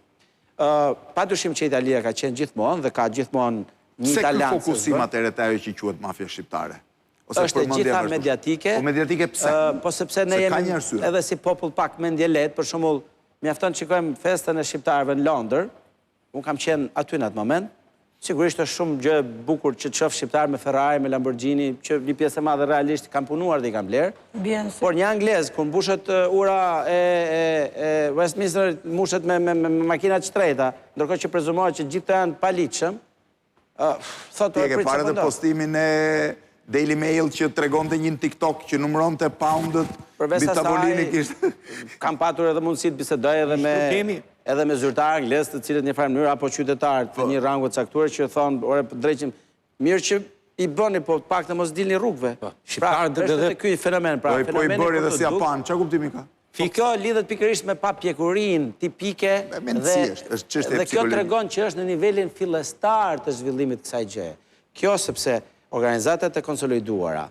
Ë, padyshim që Italia ka qenë gjithmonë dhe ka gjithmonë një Pse ky fokusim atëherë te ajo që quhet mafia shqiptare? Ose është e gjitha mediatike. Po mediatike pse? Po sepse ne jemi edhe si popull pak mendjelehtë, për shembull, mjafton të shikojmë festën e shqiptarëve në Londër. Unë kam qenë aty në atë moment. Sigurisht është shumë gjë e bukur që të shoh shqiptarë me Ferrari, me Lamborghini, që një pjesë e madhe realisht kanë punuar dhe i kanë blerë. Por një anglez kur mbushet ura e e e Westminster mbushet me me me makina të shtrenjta, ndërkohë që prezumohet që gjithë këto janë të paligjshëm, ë thotë Ti e ke parë edhe postimin e Daily Mail që tregonte një në TikTok që numëronte poundët mbi tavolinë kishte. Kam patur edhe mundësi të bisedoj edhe me edhe me zyrtarë anglezë të cilët në një farë mënyrë apo qytetarë të po. një rangu të caktuar që thonë, ore po dreqin, mirë që i bëni, po të paktën mos dilni rrugëve. Po, pra, është edhe ky fenomen, pra, po, po i bëri dhe s'ia panë, ça kuptimi ka? Po kjo lidhet pikërisht me papjekurinë tipike dhe, është dhe kjo tregon që është në nivelin fillestar të zhvillimit kësaj gjëje. Kjo sepse organizatat e konsoliduara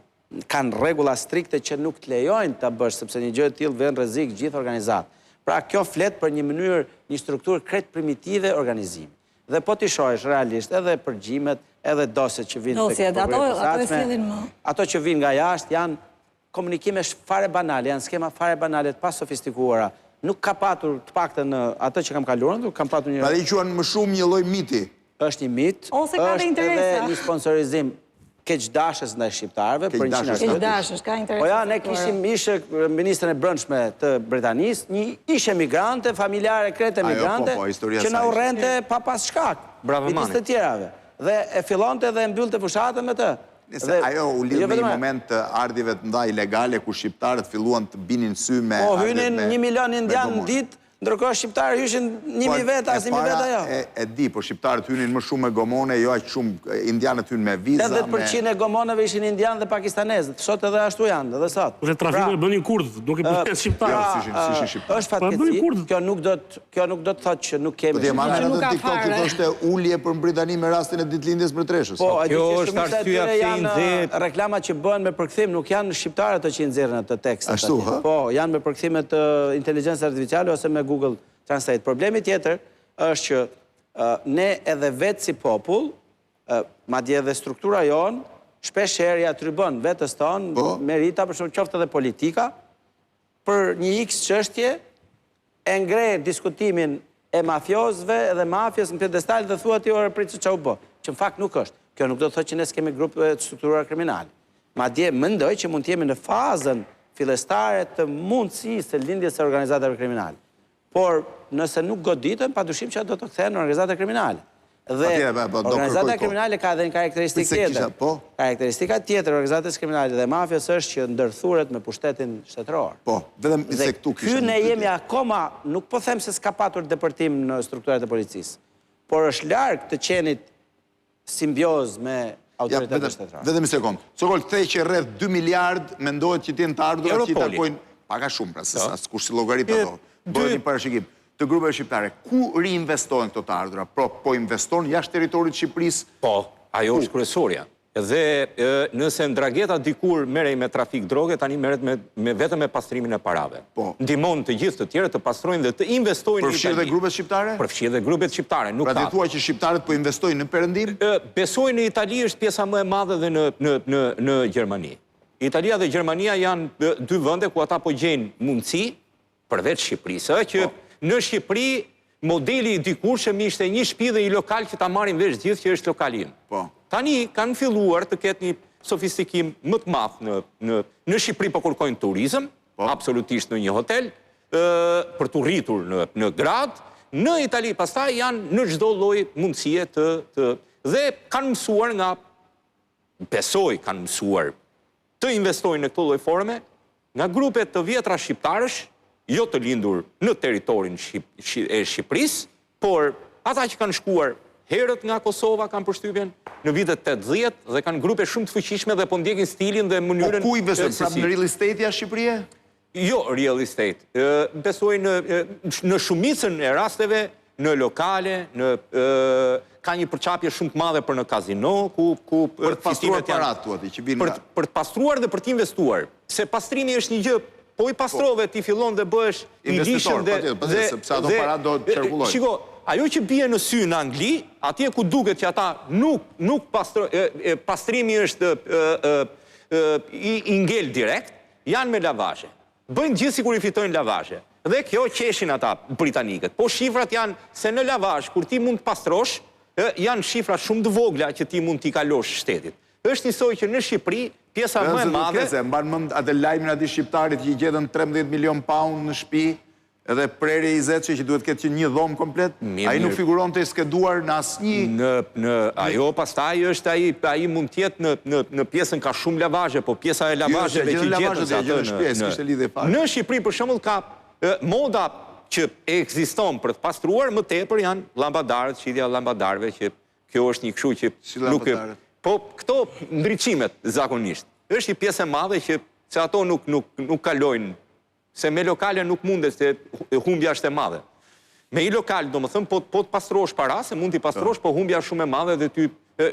kanë rregulla strikte që nuk të lejojnë ta bësh sepse një gjë e tillë vë në rrezik gjithë organizatën. Pra kjo flet për një mënyrë, një strukturë krejt primitive organizimi. Dhe po t'i shohësh realisht edhe përgjimet, edhe dosjet që vijnë tek Prokuroria e Posaçme, ato që vijnë nga jashtë janë komunikime fare banale, janë skema fare banale të pasofistikuara. Nuk ka patur, të paktën në atë që kam kaluar, nuk kam patur një Pra i quan më shumë një lloj miti. Është një mit, është edhe një sponsorizim keqdashës ndaj shqiptarëve për një arsye. Keqdashës, ka interesa. Po ja, ne kishim ish ministren e Brendshme të Britanisë, një ish emigrante, familjare krejt emigrante, po, po, që na urrente pa pas shkak. Bravo Midis të tjerave. Dhe e fillonte dhe e mbyllte fushatën me të. Nëse ajo u lidh jo me një moment të ardhjeve të mëdha ilegale ku shqiptarët filluan të binin sy me Po hynin 1 milion indianë në ditë Ndërkohë shqiptarët hyshin 1000 veta, as 1000 veta jo. E, e di, po shqiptarët hynin më shumë me gomone, jo aq shumë, indianët hynë me viza, me... 80% e gomoneve ishin indianë dhe pakistanezë, sot edhe ashtu janë, edhe sot. Dhe trafikun pra, e bënin kurdët, nuk e bënin shqiptarët. Jo, s'ishin, s'ishin shqiptarët. Është po fatkeqësi, kjo nuk do të, kjo nuk do të thotë që nuk kemi. Po ti e mban mend atë TikTok që thoshte ulje për Britani me rastin e ditëlindjes mbretëreshës. Po, e di që shumica e tyre janë reklama që bëhen me përkthim, nuk janë shqiptarët ato që i nxjerrin ato tekstet. Ashtu, hë? Po, janë me përkthime të inteligjencës artificiale ose me Google Translate. Problemi tjetër është që ne edhe vetë si popull, madje edhe struktura jonë, shpesh herë ia atribuon vetes tonë, po. merita, për shembull qoftë edhe politika, për një X çështje e ngre diskutimin e mafiozëve dhe mafies në piedestal dhe thua ti ore prit se ça u bë, që në fakt nuk është. Kjo nuk do të thotë që ne s'kemi grupe të strukturuara kriminale. Madje mendoj që mund të jemi në fazën fillestare të mundësisë së lindjes së organizatave kriminale. Por nëse nuk goditen, padyshim që do të kthehen në organizata kriminale. Dhe po, organizata kriminale ka edhe një karakteristikë tjetër. Po? Karakteristika tjetër e organizatës kriminale dhe mafias është që ndërthuret me pushtetin shtetëror. Po, vetëm se këtu kisha. Ky ne jemi akoma, nuk po them se s'ka patur depërtim në strukturat e policisë, por është larg të qenit simbiozë me autoritetet shtetërore. Vetëm një sekond. Sokol, the që rreth 2 miliard mendohet që të jenë të ardhurat që i takojnë pak a shumë, pra se po. askush s'i llogarit ato. Bëhet një parashikim të grupeve shqiptare. Ku riinvestohen këto të ardhura? Pro, po investon jashtë territorit të Shqipërisë? Po, ajo është kryesorja. Dhe nëse Ndragheta dikur merrej me trafik droge, tani merret me, me vetëm me pastrimin e parave. Po. Ndihmon të gjithë të tjerët të pastrojnë dhe të investojnë në Itali. Përfshirë dhe grupet shqiptare? Përfshirë dhe grupet shqiptare, nuk pra, ka. Pra ti thua që shqiptarët po investojnë në Perëndim? Besoj në Itali është pjesa më e madhe dhe në në në në Gjermani. Italia dhe Gjermania janë dy vende ku ata po gjejnë mundësi përveç Shqipërisë, ë, që po. në Shqipëri modeli i dikurshëm ishte një shtëpi dhe një lokal që ta marrin vesh gjithë që është lokali im. Po. Tani kanë filluar të ketë një sofistikim më të madh në në në Shqipëri po kërkojnë turizëm, po. absolutisht në një hotel, ë për t'u rritur në në gradë, në Itali pastaj janë në çdo lloj mundësie të të dhe kanë mësuar nga besoj kanë mësuar të investojnë në këtë lloj forme nga grupe të vjetra shqiptarësh, jo të lindur në territorin e Shqipërisë, por ata që kanë shkuar herët nga Kosova, kam përshtypjen, në vitet 80 dhe kanë grupe shumë të fuqishme dhe po ndjekin stilin dhe mënyrën Po ku investojnë? Prapë në real estate jashtë Shqipërie? Jo real estate. Besoj në në shumicën e rasteve në lokale, në ka një përçapje shumë të madhe për në kazino, ku ku për të pastruar paratë thua ti që vijnë për për të pastruar dhe për të investuar. Se pastrimi është një gjë, po i pastrove ti fillon dhe bëhesh i ligjshëm dhe dhe sepse ato para do të qarkullojnë. Shiko, ajo që bie në sy në Angli, atje ku duket që ata nuk nuk pastro, pastrimi është i, i ngel direkt, Janë me lavazhe. Bëjnë gjithë sikur i fitojnë lavazhe. Dhe kjo qeshin ata britanikët. Po shifrat janë se në lavazh kur ti mund të pastrosh. Janë shifra shumë të vogla që ti mund t'i kalosh shtetit. Është njësoj që në Shqipëri pjesa më e madhe. Se mban mend atë lajmin atij shqiptarit që i gjetën 13 milion pound në shtëpi, edhe prerje 20 që duhet të ketë qenë një dhomë komplet, ai nuk figuronte i skeduar në asnjë Në në ajo pastaj është ai ai mund të jetë në në në pjesën ka shumë lavazhe, po pjesa e jo, lavazheve që gjetën se atë në në Shqipëri për shembull ka Moda që ekziston për të pastruar më tepër janë llambadarët, shitja e llambadarëve që kjo është një kështu që si nuk e Po këto ndriçimet zakonisht. Është një pjesë e madhe që se ato nuk nuk nuk kalojnë se me lokale nuk mundet se humbja është e madhe. Me një lokal, domethënë, po, po të pastrosh para, se mund t'i pastrosh, po humbja është shumë e madhe dhe ty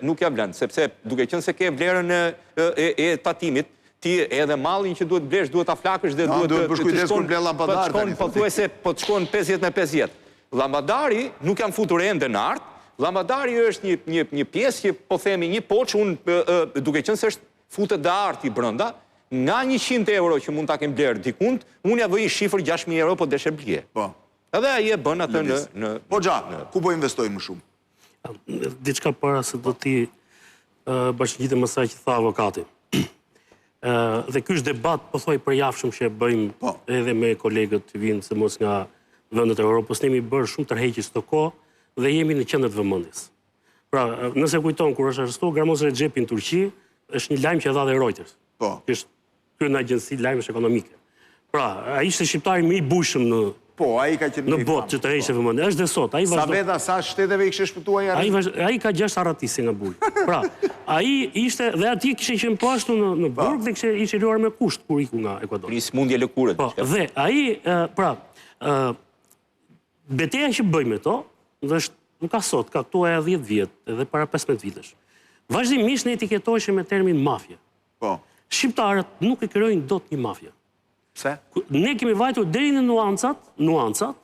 nuk ja vlen, sepse duke qenë se ke vlerën e, e, e tatimit, ti edhe mallin që duhet blesh, duhet ta flakësh dhe duhet të, të shkon, po të shkon pothuajse po të shkon 50 me 50. Llambadari nuk jam futur ende në art, llambadari është një një një pjesë që po themi një poç unë duke qenë se është futet dhe arti brenda, nga 100 euro që mund ta kem blerë dikund, unë ja vë një shifër 6000 euro po deshe blije. Po. Edhe ai e bën atë në në Po xha, ku po investojnë më shumë? Diçka para se do t'i bashkëngjitem asaj që tha avokati. Dhe ky është debat pothuaj përjavshëm që e bëjmë po. edhe me kolegët që vijnë sidomos nga vendet e Europës, ne jemi bërë shumë tërheqës këto kohë dhe jemi në qendër të vëmendjes. Pra, nëse kujton kur është arrestuar Gramoz Rexhepi në Turqi, është një lajm që e dha dhe Reuters. Po. Që është Kjo një agjenci lajmesh ekonomike. Pra, ai ishte shqiptari më i bujshëm në Po, ai ka qenë në botë që tërheqte po. vëmendje. Është dhe sot, ai vazhdon. Sa veta, sa shteteve i kishte shpëtuar ai? Ai ai ka gjashtë arratisje nga burgu. Pra, ai ishte dhe atje kishte qenë po ashtu në në po. burg dhe kishte ishte liruar me kusht kur iku nga Ekuadori. Një sëmundje lëkure. Po, dhe ai pra, ë beteja që bëjmë me to, dhe është nuk ka sot, ka këtu e 10 vjet, edhe para 15 vitesh. Vazhdimisht ne etiketoheshim me termin mafia. Po. Shqiptarët nuk e krijojnë dot një mafia. Pse? Ne kemi vajtur deri në nuancat, nuancat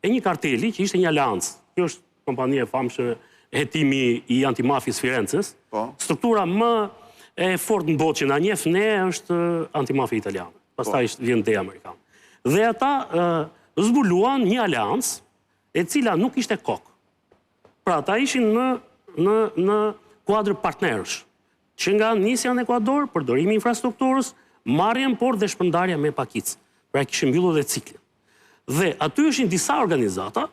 e një karteli që ishte një aleancë. Kjo është kompania e famshme hetimi i antimafies Firences. Po. Struktura më e fortë në botë që na njeh ne është antimafia italiane. Pastaj po. vjen DEA amerikane. Dhe ata zbuluan një aleancë e cila nuk ishte kokë. Pra ata ishin në në në kuadër partnerësh. Që nga nisja në Ekuador, përdorimi i infrastrukturës, marrja në port dhe shpërndarja me pakicë. Pra e kishin mbyllur dhe ciklin. Dhe aty ishin disa organizata,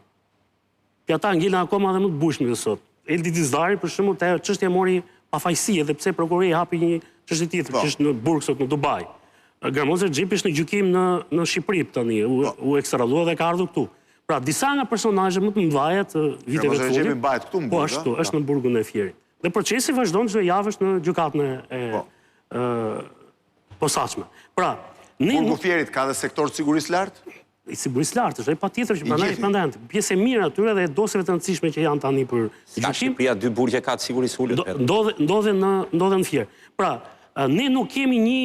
që ata ngelen akoma dhe më të bujshme dhe sot. Eldi Dizdari, për shembull, te ajo çështje mori pafajësi, edhe pse prokuroria hapi një çështje tjetër, po. që është në burg sot në Dubai. Gramoz Rexhepi është në gjykim në, në Shqipëri tani, u, po. u ekstradua dhe ka ardhur këtu. Pra, disa nga personazhet më të mëdhaja të viteve të fundit. Gramoz Rexhepi mbahet këtu në burg. Po ashtu, është në burgun e Fierit. Dhe procesi vazhdon çdo javë është në gjykatën e po. posaçme. Pra, ne Burgu Fierit ka dhe sektor të sigurisë lartë? I sigurisë lartë, është ai patjetër që prandaj prandaj janë pjesë e mirë atyre dhe e dosjeve të rëndësishme që janë tani për gjykim. Shqipëria dy burgje ka të sigurisë ulët. Ndodhe ndodhe në ndodhe në Fier. Pra, ne nuk kemi një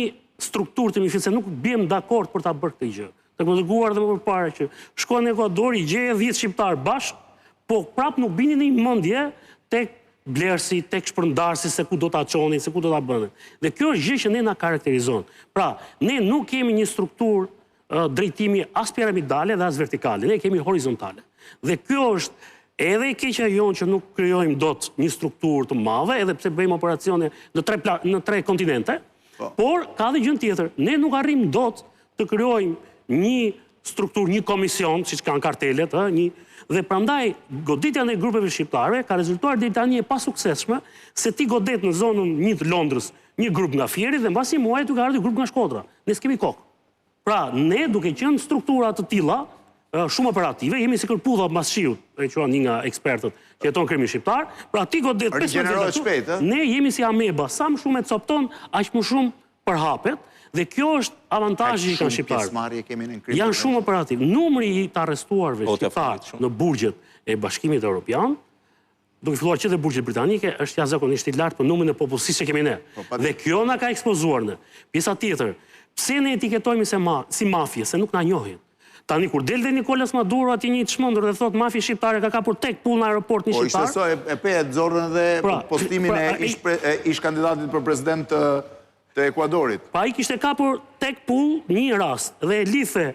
strukturë të mirëfilltë, se nuk biem dakord për ta bërë këtë gjë. Të kam treguar dhe më përpara që shkon në Ekuador i gjeje 10 shqiptarë bashkë, po prapë nuk binin në një mendje tek blerësi, tek shpërndarësi se ku do ta çonin, se ku do ta bënin. Dhe kjo është gjë që ne na karakterizon. Pra, ne nuk kemi një strukturë drejtimi as piramidale dhe as vertikale, ne kemi horizontale. Dhe kjo është edhe e keqja jonë që nuk krijojmë dot një strukturë të madhe, edhe pse bëjmë operacione në tre në tre kontinente, po. por ka dhe gjënë tjetër, ne nuk arrijmë dot të krijojmë një strukturë, një komision, siç kanë kartelet, ë, një dhe prandaj goditja ndaj grupeve shqiptare ka rezultuar deri tani e pasuksesshme, se ti godet në zonën një të Londrës një grup nga Fieri dhe mbas një muaji ty ka ardhur grup nga Shkodra. Ne s'kemi kokë. Pra, ne duke qenë struktura të tilla, shumë operative, jemi si kërpudha mbas shiut, e quan një nga ekspertët që heton krimin shqiptar, pra ti godet 15 veta, ne jemi si ameba, sa më shumë e copton, aq më shumë përhapet dhe kjo është avantazhi që kanë shqiptarët. Janë shumë operativ. Numri i të arrestuarve po, shqiptarë në burgjet e Bashkimit Evropian, duke filluar që dhe burgjet britanike, është jashtëzakonisht i lartë për numrin e popullsisë që kemi ne. Po, dhe kjo na ka ekspozuar ne. Pjesa tjetër, pse ne etiketojmë se ma, si mafie, se nuk na njohin. Tani kur del dhe Nikolas Maduro atje një i çmendur dhe thotë mafia shqiptare ka kapur tek pull në aeroport një po, shqiptar. Po ishte e, e pe e nxorën edhe pra, postimin pra, e ish, pre, e ish kandidatit për president të të Ekuadorit. Pa ai kishte kapur tek pull një rast dhe e lidhte.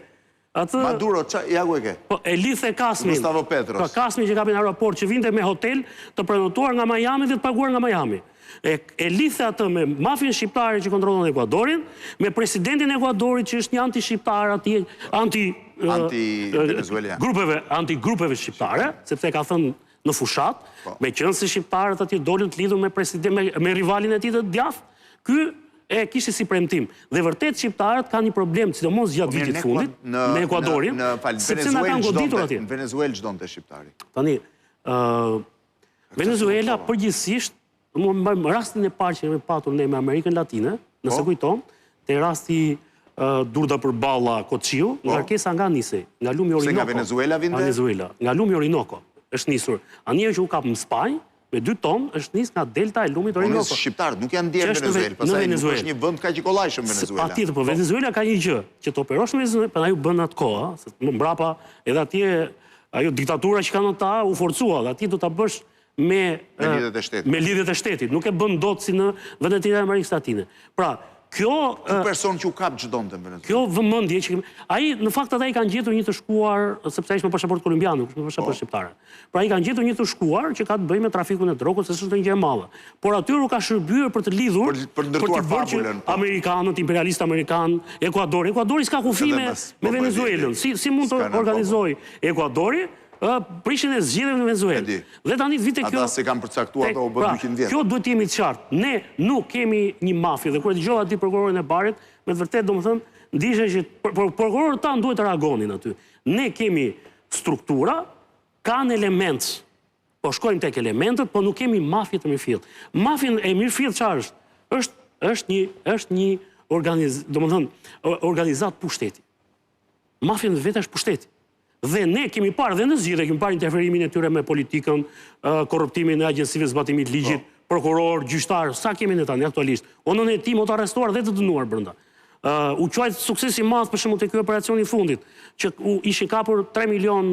Atë Maduro, ça, ja ku e ke? Po, e lidhte Kasmin. Gustavo Petros. Po, Kasmin që kapi në aeroport, që vinte me hotel të prenotuar nga Miami dhe të paguar nga Miami. E, e lidhte atë me mafien shqiptare që kontrollon Ekuadorin, me presidentin e Ekuadorit që është një anti-shqiptar atje, anti anti venezuelian. Grupeve, anti-grupeve shqiptare, sepse e ka thënë në fushatë, po. meqenëse shqiptarët atje dolën të lidhur me president me, me rivalin e tij të djathtë, ky e kishte si premtim. Dhe vërtet shqiptarët kanë një problem, sidomos gjatë po vitit të fundit, në, me Ekuadorin, në, në, sepse na kanë goditur atje. Në Venezuelë ç'donte shqiptari. Tani, ë uh, Venezuela përgjithësisht, më rastin e parë që kemi patur ne me Amerikën Latine, nëse po. kujton, te rasti uh, Durda Përballa Koçiu, po. ngarkesa nga nisej, nga lumi Orinoco. Se nga Venezuela vinte? Nga Venezuela, nga lumi Orinoco është nisur. Anija që u kap në Spanjë, me 2 ton është nis nga delta e lumit po, Orinoco. Po shqiptarët nuk janë ndjerë në Venezuelë, pastaj nuk është një vend kaq i kollajshëm Venezuela. Patjetër, po Venezuela ka një gjë, që të operosh në Venezuelë, prandaj u bën atë kohë, se më mbrapa edhe atje ajo diktatura që kanë ata u forcua dhe atje do ta bësh me me lidhjet e shtetit. Me lidhjet e shtetit, nuk e bën dot si në vendet e tjera të Amerikës Latine. Pra, kjo Ky person që u kap ç'donte në Venezuelë. Kjo vëmendje që kemi, ai në fakt ata i kanë gjetur një të shkuar, sepse ai është me pasaportë kolumbiane, nuk është me pasaportë po. shqiptare. Pra i kanë gjetur një të shkuar që ka të bëjë me trafikun e drogës, se s'është ndonjë gjë e madhe. Por atyre u ka shërbyer për të lidhur, për, për ndërtuar fabulën. Po. Amerikanët, imperialistët amerikanë, Ekuadori, Ekuadori s'ka kufi me, me po, Venezuelën. Si si mund të organizojë Ekuadori ë prishjen e zgjedhjeve në Venezuelë. Dhe tani të vite kjo Ata s'i kanë përcaktuar ato u bën 200 pra, vjet. Kjo duhet të jemi të qartë. Ne nuk kemi një mafie dhe kur e dëgjova aty prokurorin e Barit, me të vërtetë domethënë ndihesha që prokurorët tanë duhet të reagonin aty. Ne kemi struktura, kanë elementë. Po shkojmë tek elementët, po nuk kemi mafie të mirëfilltë. Mafien e mirëfilltë çfarë është? Është është një është një organiz, domethënë organizatë pushteti. Mafia në vete është pushteti. Dhe ne kemi parë dhe në zgjedhje kemi parë interferimin e tyre me politikën, korruptimin e agjencive të zbatimit të ligjit, po. prokurorë, gjyqtarë, sa kemi ne tani aktualisht. O nën hetim, o të arrestuar dhe të dënuar brenda. Uh, u quajt sukses i madh për shembull te ky operacion i fundit, që u ishin kapur 3 milion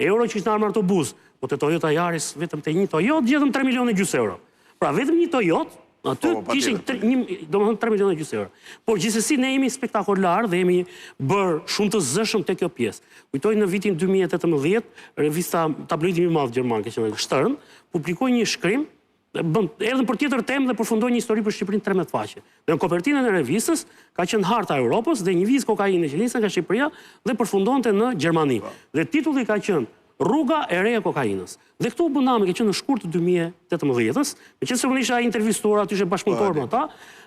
euro që ishin armë autobus, po te Toyota Yaris vetëm te një Toyota gjetëm 3 milionë e gjysmë euro. Pra vetëm një Toyota aty po, po, kishin një, domethënë 3 milionë e gjysmë euro. Por gjithsesi ne jemi spektakolar dhe jemi bërë shumë të zëshëm te kjo pjesë. Kujtoj në vitin 2018, revista tabloidi më i madh gjerman, që quhet Stern, publikoi një shkrim bën erdhën për tjetër temë dhe përfundoi një histori për Shqipërinë 13 faqe. Dhe në kopertinën e revistës ka qenë harta e Europës dhe një vizë kokaine që niste nga Shqipëria dhe përfundonte në Gjermani. Po. Dhe titulli ka qenë Rruga e re e kokainës. Dhe këtu u bë nami, ka qenë në shkurt të 2018-ës, meqenëse unë isha intervistuar aty isha bashkëpunëtor po, me ata,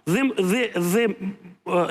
dhe dhe dhe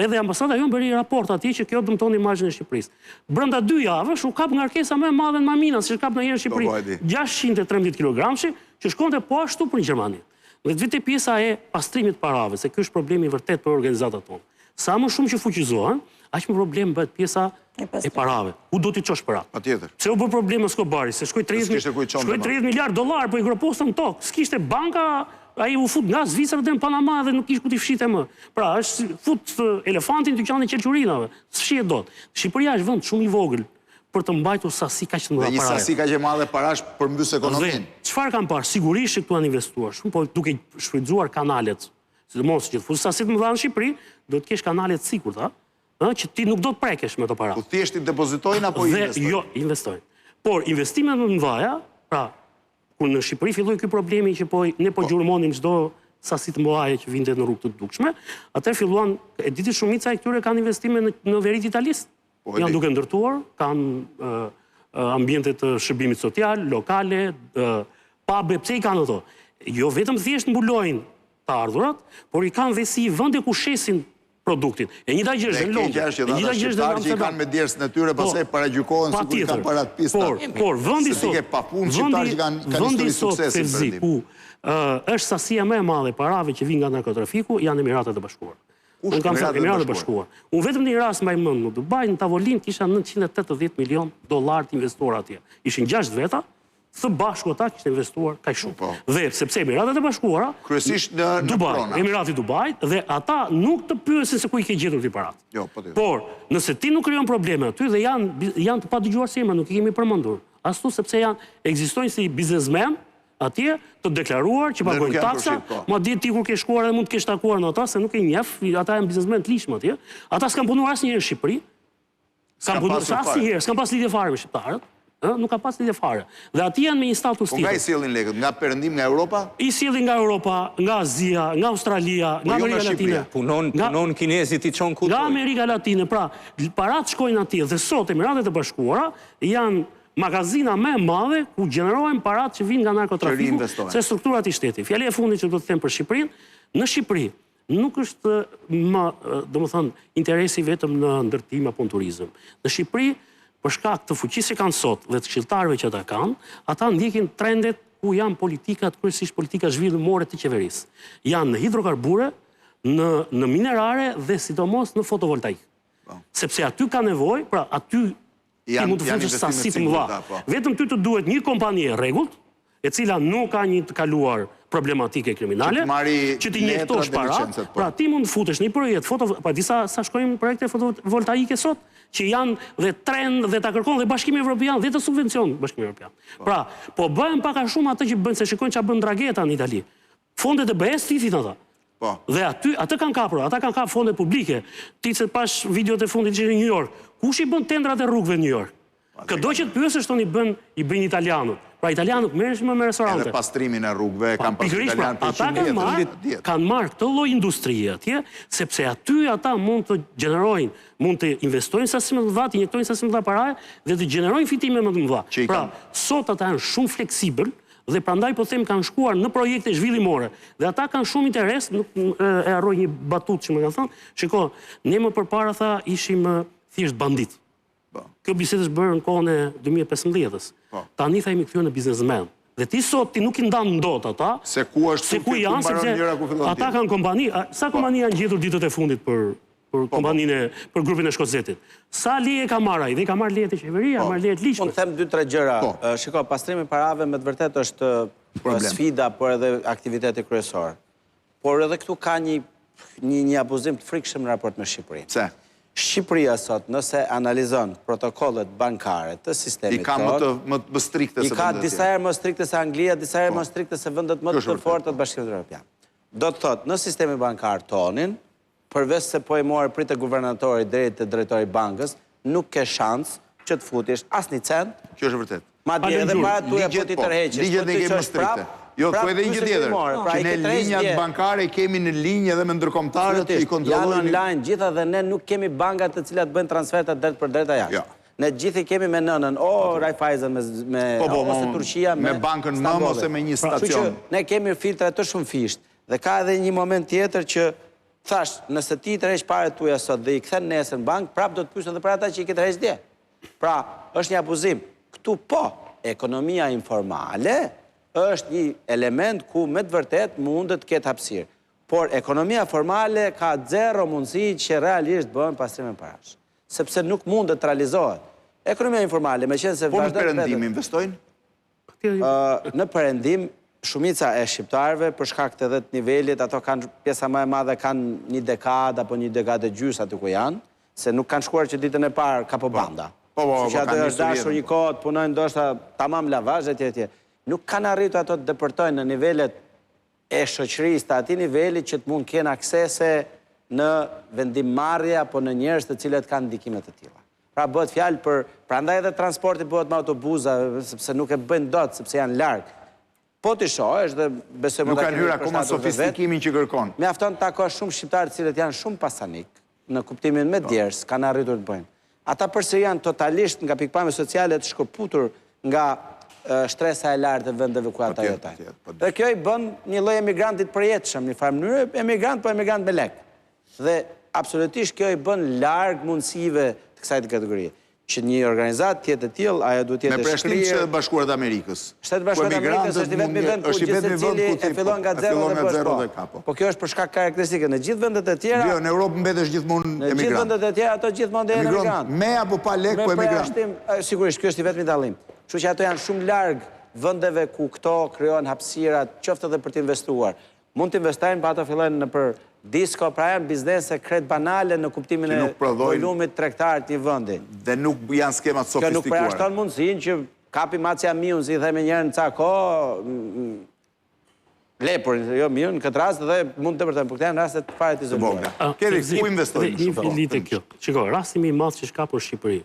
edhe ambasada jonë bëri raport atje që kjo dëmton imazhin e Shqipërisë. Brenda dy javësh u kap ngarkesa më e madhe në Maminas, që kap ndonjëherë në Shqipëri, po, 613 kg, që shkonte po ashtu për në Gjermani. Dhe të vij te pjesa e pastrimit të parave, se ky është problemi i vërtetë për organizatat tona. Sa më shumë që fuqizohen, aq më problem bëhet pjesa e parave. Ku do t'i çosh paratë? Patjetër. Pse u bë problem Escobari? Se shkoi 30 shkoi 30 miliard dollar, po i groposën në tokë. S'kishte banka, ai u fut nga Zvicra deri në Panama dhe nuk kish ku t'i fshihte më. Pra, është fut elefantin në dyqanin e qelqurinave. S'fshihet dot. Shqipëria është vend shumë i vogël për të mbajtur sasi kaq të mëdha parash. Dhe një sasi kaq e madhe parash përmbys ekonominë. Dhe çfarë kam parë? Sigurisht që këtu janë investuar shumë, por duke shfrytëzuar kanalet, sidomos që të fusësh sasi të mëdha në Shqipëri, duhet të kesh kanale të sigurta, ë, që ti nuk do të prekesh me ato para. Po thjesht i depozitojnë apo i investojnë? Jo, investojnë. Por investimet më të mëdha, pra Kur në Shqipëri filloi ky problemi që po ne po, po gjurmonim çdo sasi të mëdha që vinte në rrugë të dukshme, atëherë filluan, e di ti shumica e këtyre kanë investime në, në veri të Italisë. Po, Janë duke ndërtuar, kanë ambiente të shërbimit social, lokale, pube, pse i kanë ato? Jo vetëm thjesht mbulojnë të ardhurat, por i kanë dhe si vende ku shesin produktin. E njëjta gjë është në Londër. E njëjta gjë është në Amsterdam. Që i kanë me djersën e tyre, po, pastaj paragjykohen sikur i kanë paratë pista. Por, por vendi sot, ke papunë shqiptarë që kanë kanë histori suksesi në perëndim. Ku është sasia më e madhe e parave që vijnë nga narkotrafiku janë Emiratet e Bashkuara. Unë kam thënë Emiratet e Bashkuara. Unë vetëm në një rast mbaj mend në Dubai, në tavolinë kisha 980 milion dollar të investuar atje. Ishin 6 veta, së bashku ata kishin investuar kaq shumë. Po. Dhe sepse Emiratet e Bashkuara kryesisht në në Dubai, prona. Emirati i Dubait dhe ata nuk të pyesin se ku i ke gjetur ti paratë. Jo, po ti. Por, nëse ti nuk krijon probleme aty dhe janë janë të padëgjuar si emra, nuk i kemi përmendur. Ashtu sepse janë ekzistojnë si biznesmen atje të deklaruar që paguajnë taksa, po. madje ti kur ke shkuar edhe mund të kesh takuar në ata se nuk e njeh, ata janë biznesmen të ligjshëm atje. Ata s'kanë punuar asnjëherë në Shqipëri. S'kan punu asnjëherë, s'kan pas lidhje fare me shqiptarët, ë, nuk kanë pas lidhje fare. Dhe aty janë me një status tjetër. Po nga i sjellin lekët, nga perëndim, nga Europa? I sjellin nga Europa, nga Azia, nga Australia, po nga jo Amerika Latine. Punon, punon kinezi t'i çon ku Nga Amerika Latine, pra, paratë shkojnë atje dhe sot Emiratet e Bashkuara janë magazina më e madhe ku gjenerohen paratë që vijnë nga narkotrafiku, se strukturat e shtetit. Fjalia e fundit që do të them për Shqipërinë, në Shqipëri nuk është më, domethënë, interesi vetëm në ndërtim apo në turizëm. Në Shqipëri, për shkak të fuqisë që kanë sot dhe të këshilltarëve që ata kanë, ata ndjekin trendet ku janë politikat, kryesisht politika zhvillimore të qeverisë. Janë në hidrokarbure, në në minerare dhe sidomos në fotovoltaik. Po. Sepse aty ka nevojë, pra aty Ti mund të futësh sasi të mëdha. Po. Vetëm ty të duhet një kompani e rregullt, e cila nuk ka një të kaluar problematike kriminale, që t'i injektosh para, po. pra ti mund të futesh në një projekt foto, pa disa sa shkojnë projekte fotovoltaike sot, që janë dhe trend dhe ta kërkon dhe Bashkimi Evropian dhe të subvencion Bashkimi Evropian. Po. Pra, po bëhen pak a shumë atë që bëjnë se shikojnë çfarë bën Ndrangheta në Itali. Fondet e BE-së thithin ata. Po. Dhe aty, atë kanë kapur, ata kanë kapur fondet publike. Ti se pashë videot e fundit që në New York. Kush i bën tendrat e rrugëve në New York? Këdo që të pyesësh thonë i bën i bëjnë italianët. Pra italianët merreshin më me restorante. Edhe pastrimin e rrugëve e kanë pas pra, italianët për 100 vjet. Ata kanë marrë, kanë marrë këtë lloj industrie atje, sepse aty ata mund të gjenerojnë, mund të investojnë sasi më të mëdha, të injektojnë sasi më të mëdha paraje dhe të gjenerojnë fitime më të mëdha. Pra, sot ata janë shumë fleksibël, Dhe prandaj po them kanë shkuar në projekte zhvillimore dhe ata kanë shumë interes, nuk e harroj një batutë që më kanë thënë, shiko, ne më përpara tha ishim thjesht banditë. Po. Kjo bisedë është bërë në kohën e 2015-ës. Po. Tani tha jemi kthyer në biznesmen. Dhe ti sot ti nuk i ndan dot ata. Se ku është se ku janë, sepse njëra ku fillon ata kanë kompani, sa po. kompani janë gjetur ditët e fundit për për po, po. kompaninë për grupin e Shkozetit. Sa leje ka marrë ai? Dhe i ka marrë lejet e qeveria, ka marrë leje të ligjshme. Unë them dy tre gjëra. Shiko, pastrimi i parave me të vërtetë është sfida, por edhe aktiviteti kryesor. Por edhe këtu ka një një një abuzim të frikshëm në raport me Shqipërinë. Pse? Shqipëria sot, nëse analizon protokollet bankare të sistemit tonë, i ka më të më më strikte se vendet. I ka disa herë më strikte se Anglia, disa herë po. më strikte se vendet më të forta të Bashkimit Evropian. Do të thotë, në sistemin bankar tonin, Përveç se po i more prej te guvernatori deri te drejtori i bankës, nuk ke shans që të futish asnjë cent. Kjo është e vërtetë. Madje edhe paratë tuaja po t'i tërheqësh, po t'i çosh prapë, Jo, ku edhe një gjë tjetër, pra, që ne linjat bankare kemi në linjë edhe me ndërkombëtarët që i kontrollojnë. Janë online gjitha dhe ne nuk kemi banka të cilat bëjnë transferta drejtpërdrejta jashtë. Jo. Ne gjithë i kemi me nënën, o Raiffeisen me, me po, po, ose Turqia me, me bankën mëmë ose me një pra, stacion. Kështu që ne kemi filtra të shumëfishtë dhe ka edhe një moment tjetër që Thashë, nëse ti i tërheq paret tuaja sot dhe i kthen nesër në bankë, prapë do të pyesin edhe për ata që i ke tërheq dje. Pra, është një abuzim. Këtu po, ekonomia informale është një element ku me të vërtetë mundet të ketë hapësirë. Por ekonomia formale ka zero mundësi që realisht bëhen pastrime parash. Sepse nuk mundet të realizohet. Ekonomia informale, meqenëse vazhdon të Po në perëndim investojnë? Në perëndim, shumica e shqiptarëve, për shkak të edhe të nivelit, ato kanë, pjesa më e madhe kanë një dekadë apo një dekadë e gjysë aty ku janë, se nuk kanë shkuar që ditën e parë kapobanda. Po, po, po, që ato është dashur një kohë të punojnë ndoshta tamam lavazh etj etj. Nuk kanë arritur ato të depërtojnë në nivelet e shoqërisë të atij niveli që të mund kenë aksese në vendimmarrje apo në njerëz të cilët kanë ndikime të tilla. Pra bëhet fjalë për, prandaj edhe transporti bëhet me autobuza, sepse nuk e bëjnë dot, sepse janë larg. Po t'i shohësh dhe besoj mund ta keni Nuk kanë hyrë akoma sofistikimin që kërkon. Mjafton të takosh shumë shqiptarë të cilët janë shumë pasanikë, në kuptimin me djersë, kanë arritur të bëjnë. Ata përsëri janë totalisht nga pikëpamja sociale të shkëputur nga shtresa e lartë e vendeve ku ata jetojnë. Po dhe kjo i bën një lloj emigranti të përjetshëm, një farë mënyre emigrant, po emigrant me lekë. Dhe absolutisht kjo i bën larg mundësive të kësaj kategorie. Që një organizatë të jetë e tillë, ajo duhet të jetë e shkrirë. Me përjashtim të Shtetet e Bashkuara të Amerikës. Shtetet e Bashkuara të Amerikës është i vetmi vend ku gjithsecili e fillon nga zero dhe bësh po. Po kjo është për shkak karakteristike. Në gjithë vendet e tjera. Jo, në Europë mbetesh gjithmonë emigrant. Në gjithë vendet e tjera ato gjithmonë do jenë emigrant. Me apo pa lekë, po emigrant. Me përjashtim, sigurisht ky është i vetmi dallim. Kështu që ato janë shumë larg vendeve ku këto krijohen hapësirat, qoftë edhe për të investuar. Mund të investojnë, po ato fillojnë nëpër disko, pra janë biznese krejt banale në kuptimin e volumit tregtar të një vendi. Dhe nuk janë skema të sofistikuara. Kjo nuk përjashton mundësinë që kapi macja miun, si i themi njëherë në ca kohë, Lepurin, jo mirë, në këtë rast dhe mund të depërtojnë, por këto janë raste fare të izoluara. Kemi, ku investojnë më shumë? Një fjali kjo. Shiko, rasti më i madh që është kapur në Shqipëri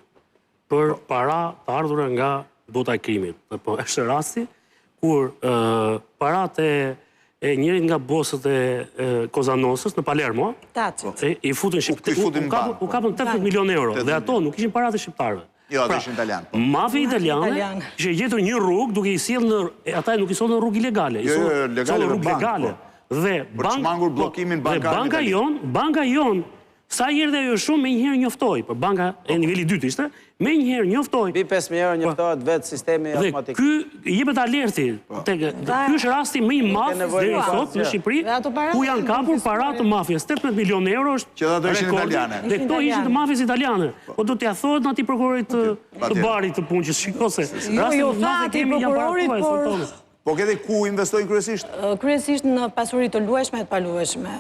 për po. para të ardhura nga bota e krimit. Po është rasti kur paratë e e njërit nga bosët e, e Cosa Nostrës në Palermo, Tacit. E, i futën Shqipëri, u, u, kapën, u kapën 18 milion euro dhe ato nuk ishin paratë e shqiptarëve. Jo, ato pra, ishin italianë. Po. Mafia italiane kishte gjetur një rrugë duke i sjellë në ata nuk i sollën në rrugë ilegale, i jo, jo, jo, legale në rrugë legale. Po. Dhe për të shmangur po, bllokimin bankar. Dhe banka jonë, banka jonë sa i erdhi ajo shumë menjëherë njoftoi, por banka e po. nivelit dytë ishte, menjëherë njoftoi. Mbi 5000 euro njoftohet vetë sistemi automatik. Dhe ky jepet alerti po. tek ky është rasti më i madh deri sot në Shqipëri, ku janë kapur para të mafias, 18 milionë euro është Që ato ishin italiane. Dhe këto ishin të mafias italiane. Po do t'ia thuhet atij prokurorit të të Barit këtë punë që shiko se jo, rasti jo, më i madh kemi janë para tuaja, por... Po këtë ku investojnë kryesisht? Kryesisht në pasuri të luajshme e të paluajshme.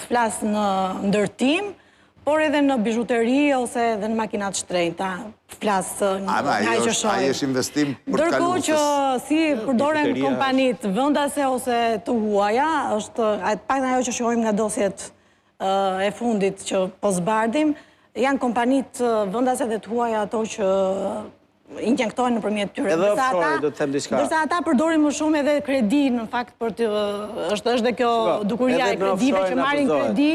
Flas në ndërtim, por edhe në bizhuteri ose edhe në makina të shtrenjta. Flas nga ai që shohim. Ai është investim për të kaluar. Ndërkohë që si përdoren kompanitë vendase ose të huaja, është pak ajo që shohim nga dosjet e fundit që po zbardhim, janë kompanitë vendase dhe të huaja ato që injektohen nëpërmjet tyre. Edhe offshore, do të them diçka. Ndërsa ata përdorin më shumë edhe kredi, në fakt, për të, është është dhe kjo dukuria e kredive që marrin kredi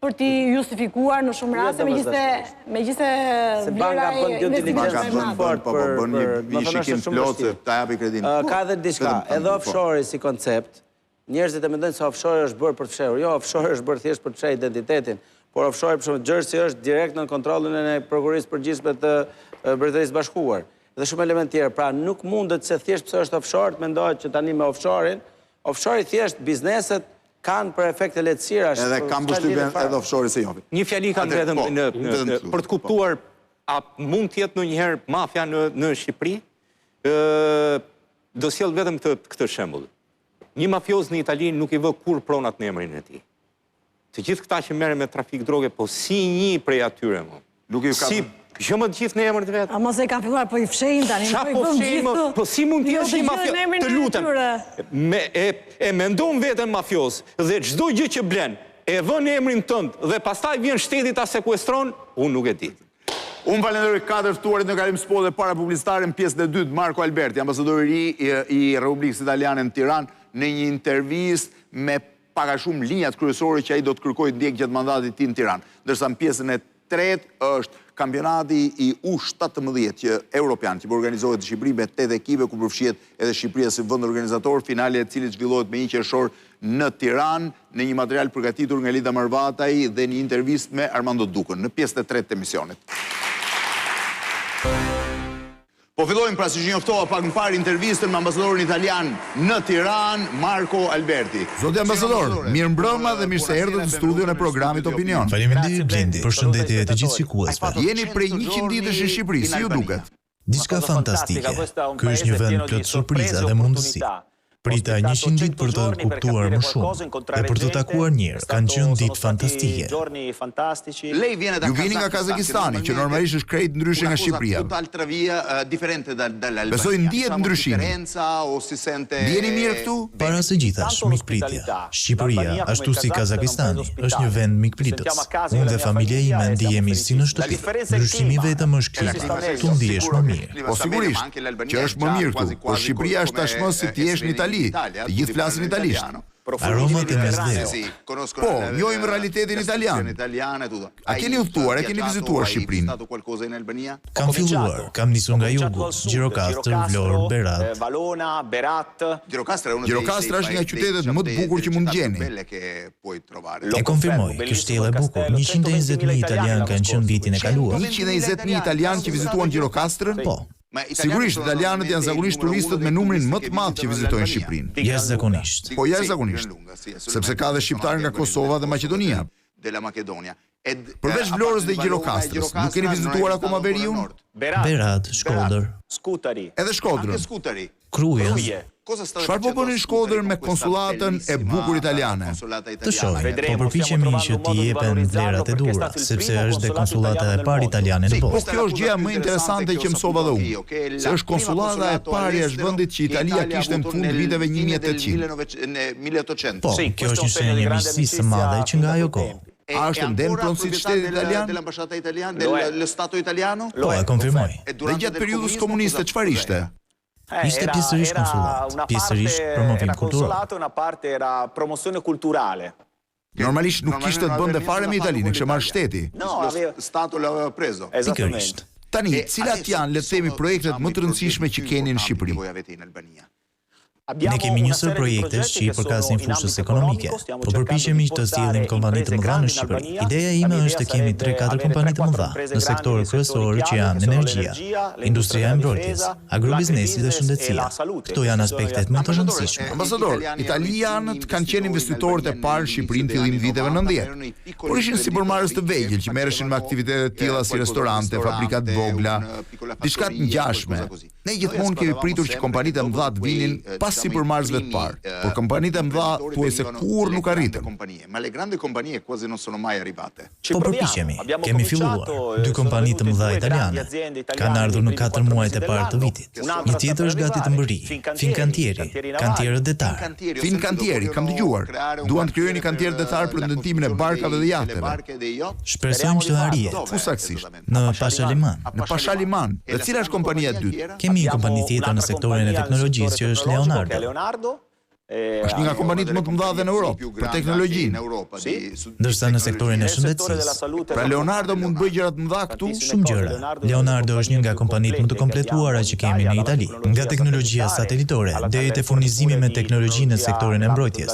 për t'i justifikuar në shumë raste, megjithëse megjithëse vlera e investimit është më e madhe. Banka bën, po, po, bën një një shikim plot se ta japi kredinë. Ka edhe diçka, edhe po. offshore si koncept, Njerëzit e mendojnë se offshore është bërë për të fshehur. Jo, offshore është bërë thjesht për të fshehur identitetin. Por offshore, për shembull, Jersey është direkt nën kontrollin e Prokurorisë së Përgjithshme të Mbretërisë së Bashkuar. Dhe shumë elementë tjerë. Pra, nuk mundet se thjesht pse është offshore të mendohet që tani me offshore-in, offshore thjesht bizneset kanë për efekte lehtësirash. Edhe kam përshtypjen edhe offshore s'e njohin. Një fjali kam vetëm po, në, në, për të kuptuar po. a mund të jetë ndonjëherë mafia në në Shqipëri? Ë do sjell vetëm këtë këtë shembull. Një mafioz në Itali nuk i vë kurrë pronat në emrin e tij. Të gjithë këta që merren me trafik droge, po si një prej atyre mo. Nuk i ka. Si jo më të gjithë në emër të vet. A mos e kanë filluar po i fshehin tani, po i vëmë gjithë. Po si mund të jo, jesh një mafioz? Të lutem. Me e e mendon veten mafioz dhe çdo gjë që blen e vë në emrin tënd dhe pastaj vjen shteti ta sekuestron, unë nuk e di. Unë falenderoj katër ftuarit në kalim spote para publicitare në pjesën e dytë, Marko Alberti, ambasadori i ri i Republikës Italiane në Tiranë, në një intervistë me pak a shumë linjat kryesore që ai do të kërkojë të ndjekë gjatë mandatit të tij në Tiranë. Ndërsa në pjesën e tretë është kampionati i U17 që europian që po organizohet në Shqipëri me 8 ekipe ku përfshihet edhe Shqipëria si vend organizator, finalja e cilit zhvillohet me 1 qershor në Tiranë. në një material përgatitur nga Lida Marvataj dhe një intervistë me Armando Dukën, në pjesën e tretë të emisionit. Po fillojmë pra siç njoftova pak më parë intervistën me ambasadorin italian në Tiranë, Marco Alberti. Zoti ambasador, mirëmbrëma dhe mirë se erdhët në studion e programit Opinion. Faleminderit Blendi, përshëndetje të gjithë shikuesve. Jeni prej 100 ditësh në Shqipëri, si ju duket? Diçka fantastike. Ky është një vend plot surpriza dhe mundësi. Prita 100 ditë për të kuptuar më shumë dhe për të takuar njerëz. Kanë qenë ditë fantastike. Ju vini nga Kazakistani, që normalisht është krejt ndryshe nga Shqipëria. Besoj ndihet ndryshimi. Ndiheni mirë këtu? Para së gjithash, mikpritja. Shqipëria, ashtu si Kazakistani, është një vend mikpritës. Unë dhe familja ime ndihemi si në shtëpi. Ndryshimi i vetëm është klima. Këtu ndihesh më mirë. Po sigurisht, që është më mirë këtu, por Shqipëria është tashmë si të jesh në Itali, të gjithë flasin italisht. Aromat e Mesdheut. Po, njohim realitetin italian. A keni udhëtuar, e keni vizituar Shqipërinë? Kam filluar, kam nisur nga jugu, Gjirokastër, Vlorë, Berat. Gjirokastra është një nga qytetet më të bukur që mund të gjeni. E konfirmoj, kështjellë e bukur, 120.000 italianë kanë qenë vitin e kaluar. 120.000 italianë që vizituan Gjirokastrën? Po. Sigurisht, italianët janë zakonisht turistët me numrin më të madh që vizitojnë Shqipërinë. Jashtëzakonisht. Po jashtëzakonisht, sepse ka dhe shqiptarë nga Kosova dhe Maqedonia. Përveç Vlorës dhe Gjirokastrës, nuk keni vizituar akoma veriun? Berat, Shkodër. Edhe Shkodrën. Krujën. Çfarë po bëni në Shkodër me konsullatën e bukur italiane? Të shohim, po përpiqemi që t'i jepen vlerat e duhura, sepse është dhe konsullata e parë italiane në botë. Po kjo është gjëja më interesante që mësova dhe unë, se është konsullata e parë jashtë vendit që Italia kishte në fund të viteve 1800. Po, kjo është një shenjë e miqësisë së madhe që nga ajo kohë. A është ende në pronësi të shtetit italian? Po, e konfirmoj. Dhe gjatë periudhës komuniste çfarë ishte? Ishte pjesërisht konsullatë, pjesërisht promovim kulturor. Normalisht nuk kishte të bënte fare me Italinë, e kishte marrë shteti. Pikërisht. Tani, cilat janë, le të themi, projektet më të rëndësishme që keni në Shqipëri? Ne kemi një sërë projektesh që i përkasin fushës ekonomike. Po përpiqemi të sjellim kompani të mëdha në Shqipëri. Ideja ime është të kemi tre-katër kompani të mëdha në sektorë kryesorë që janë energjia, industria e mbrojtjes, agrobiznesi dhe shëndetësia. Këto janë aspektet më të rëndësishme. Ambasador, italianët kanë qenë investitorët e parë në Shqipëri në fillim të viteve 90. Por ishin sipërmarrës të vegjël që merreshin me aktivitete të tilla si restorante, fabrika të vogla, diçka të ngjashme. Ne gjithmonë kemi pritur që kompanitë e mëdha të vinin pas sipërmarrësve të parë, por kompanitë e mëdha thuajse kurrë nuk arritën. Po përpiqemi, kemi filluar. Dy kompani të mëdha italiane kanë ardhur në katër muajt e parë të vitit. Një tjetër është gati të mbërrijë, Fincantieri, kantierët detarë. Fincantieri, kam dëgjuar. Duan të krijojnë një kantier detar për ndërtimin e barkave dhe jahteve. Shpresojmë që të arrihet. Ku saktësisht? Në Pashaliman. Në Pashaliman. Dhe cila është kompania e dytë? Kemi një kompani tjetër në sektorin e teknologjisë që është Leonardo. Është një nga kompanitë më të mëdha dhe në Europë për teknologjinë. Ndërsa në sektorin e shëndetësisë. Pra Leonardo mund të bëjë gjëra të mëdha këtu? Shumë gjëra. Leonardo është një nga kompanitë më të kompletuara që kemi në Itali. Nga teknologjia satelitore deri te furnizimi me teknologji në sektorin e mbrojtjes,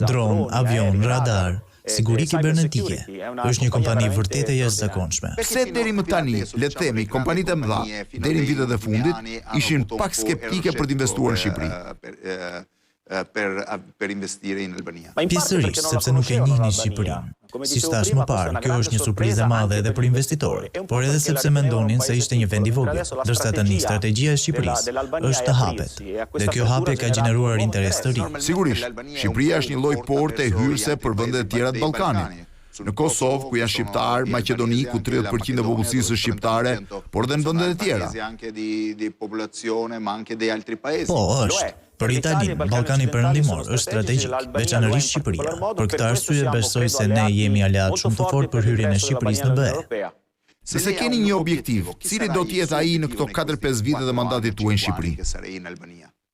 dronë, avionë, radarë, Siguri kibernetike është një kompani vërtet e jashtëzakonshme. Pse deri më tani, le të themi, kompanitë e mëdha, deri në vitet e fundit, ishin pak skeptike për të investuar në Shqipëri? Pjesërisht sepse nuk e njihnin Shqipërinë. Siç thashë më parë, kjo është një surprizë e madhe edhe për investitorët, por edhe sepse mendonin se ishte një vend i vogël, ndërsa tani strategjia e Shqipërisë është të hapet, dhe kjo hapje ka gjeneruar interes të ri. Sigurisht, Shqipëria është një lloj porte hyrëse për vendet e tjera të Ballkanit. Në Kosovë, ku janë shqiptarë, Maqedoni, ku 30 për qind e popullsisë është shqiptare, por edhe në vendet e tjera. Po, është. Për Italinë, Ballkani Perëndimor është strategjik, veçanërisht Shqipëria. Për këtë arsye besoj se ne jemi aleatë shumë të fortë për hyrjen e Shqipërisë në BE. Nëse keni një objektiv, cili do të jetë ai në këto katër-pesë vite të mandatit tuaj në Shqipëri?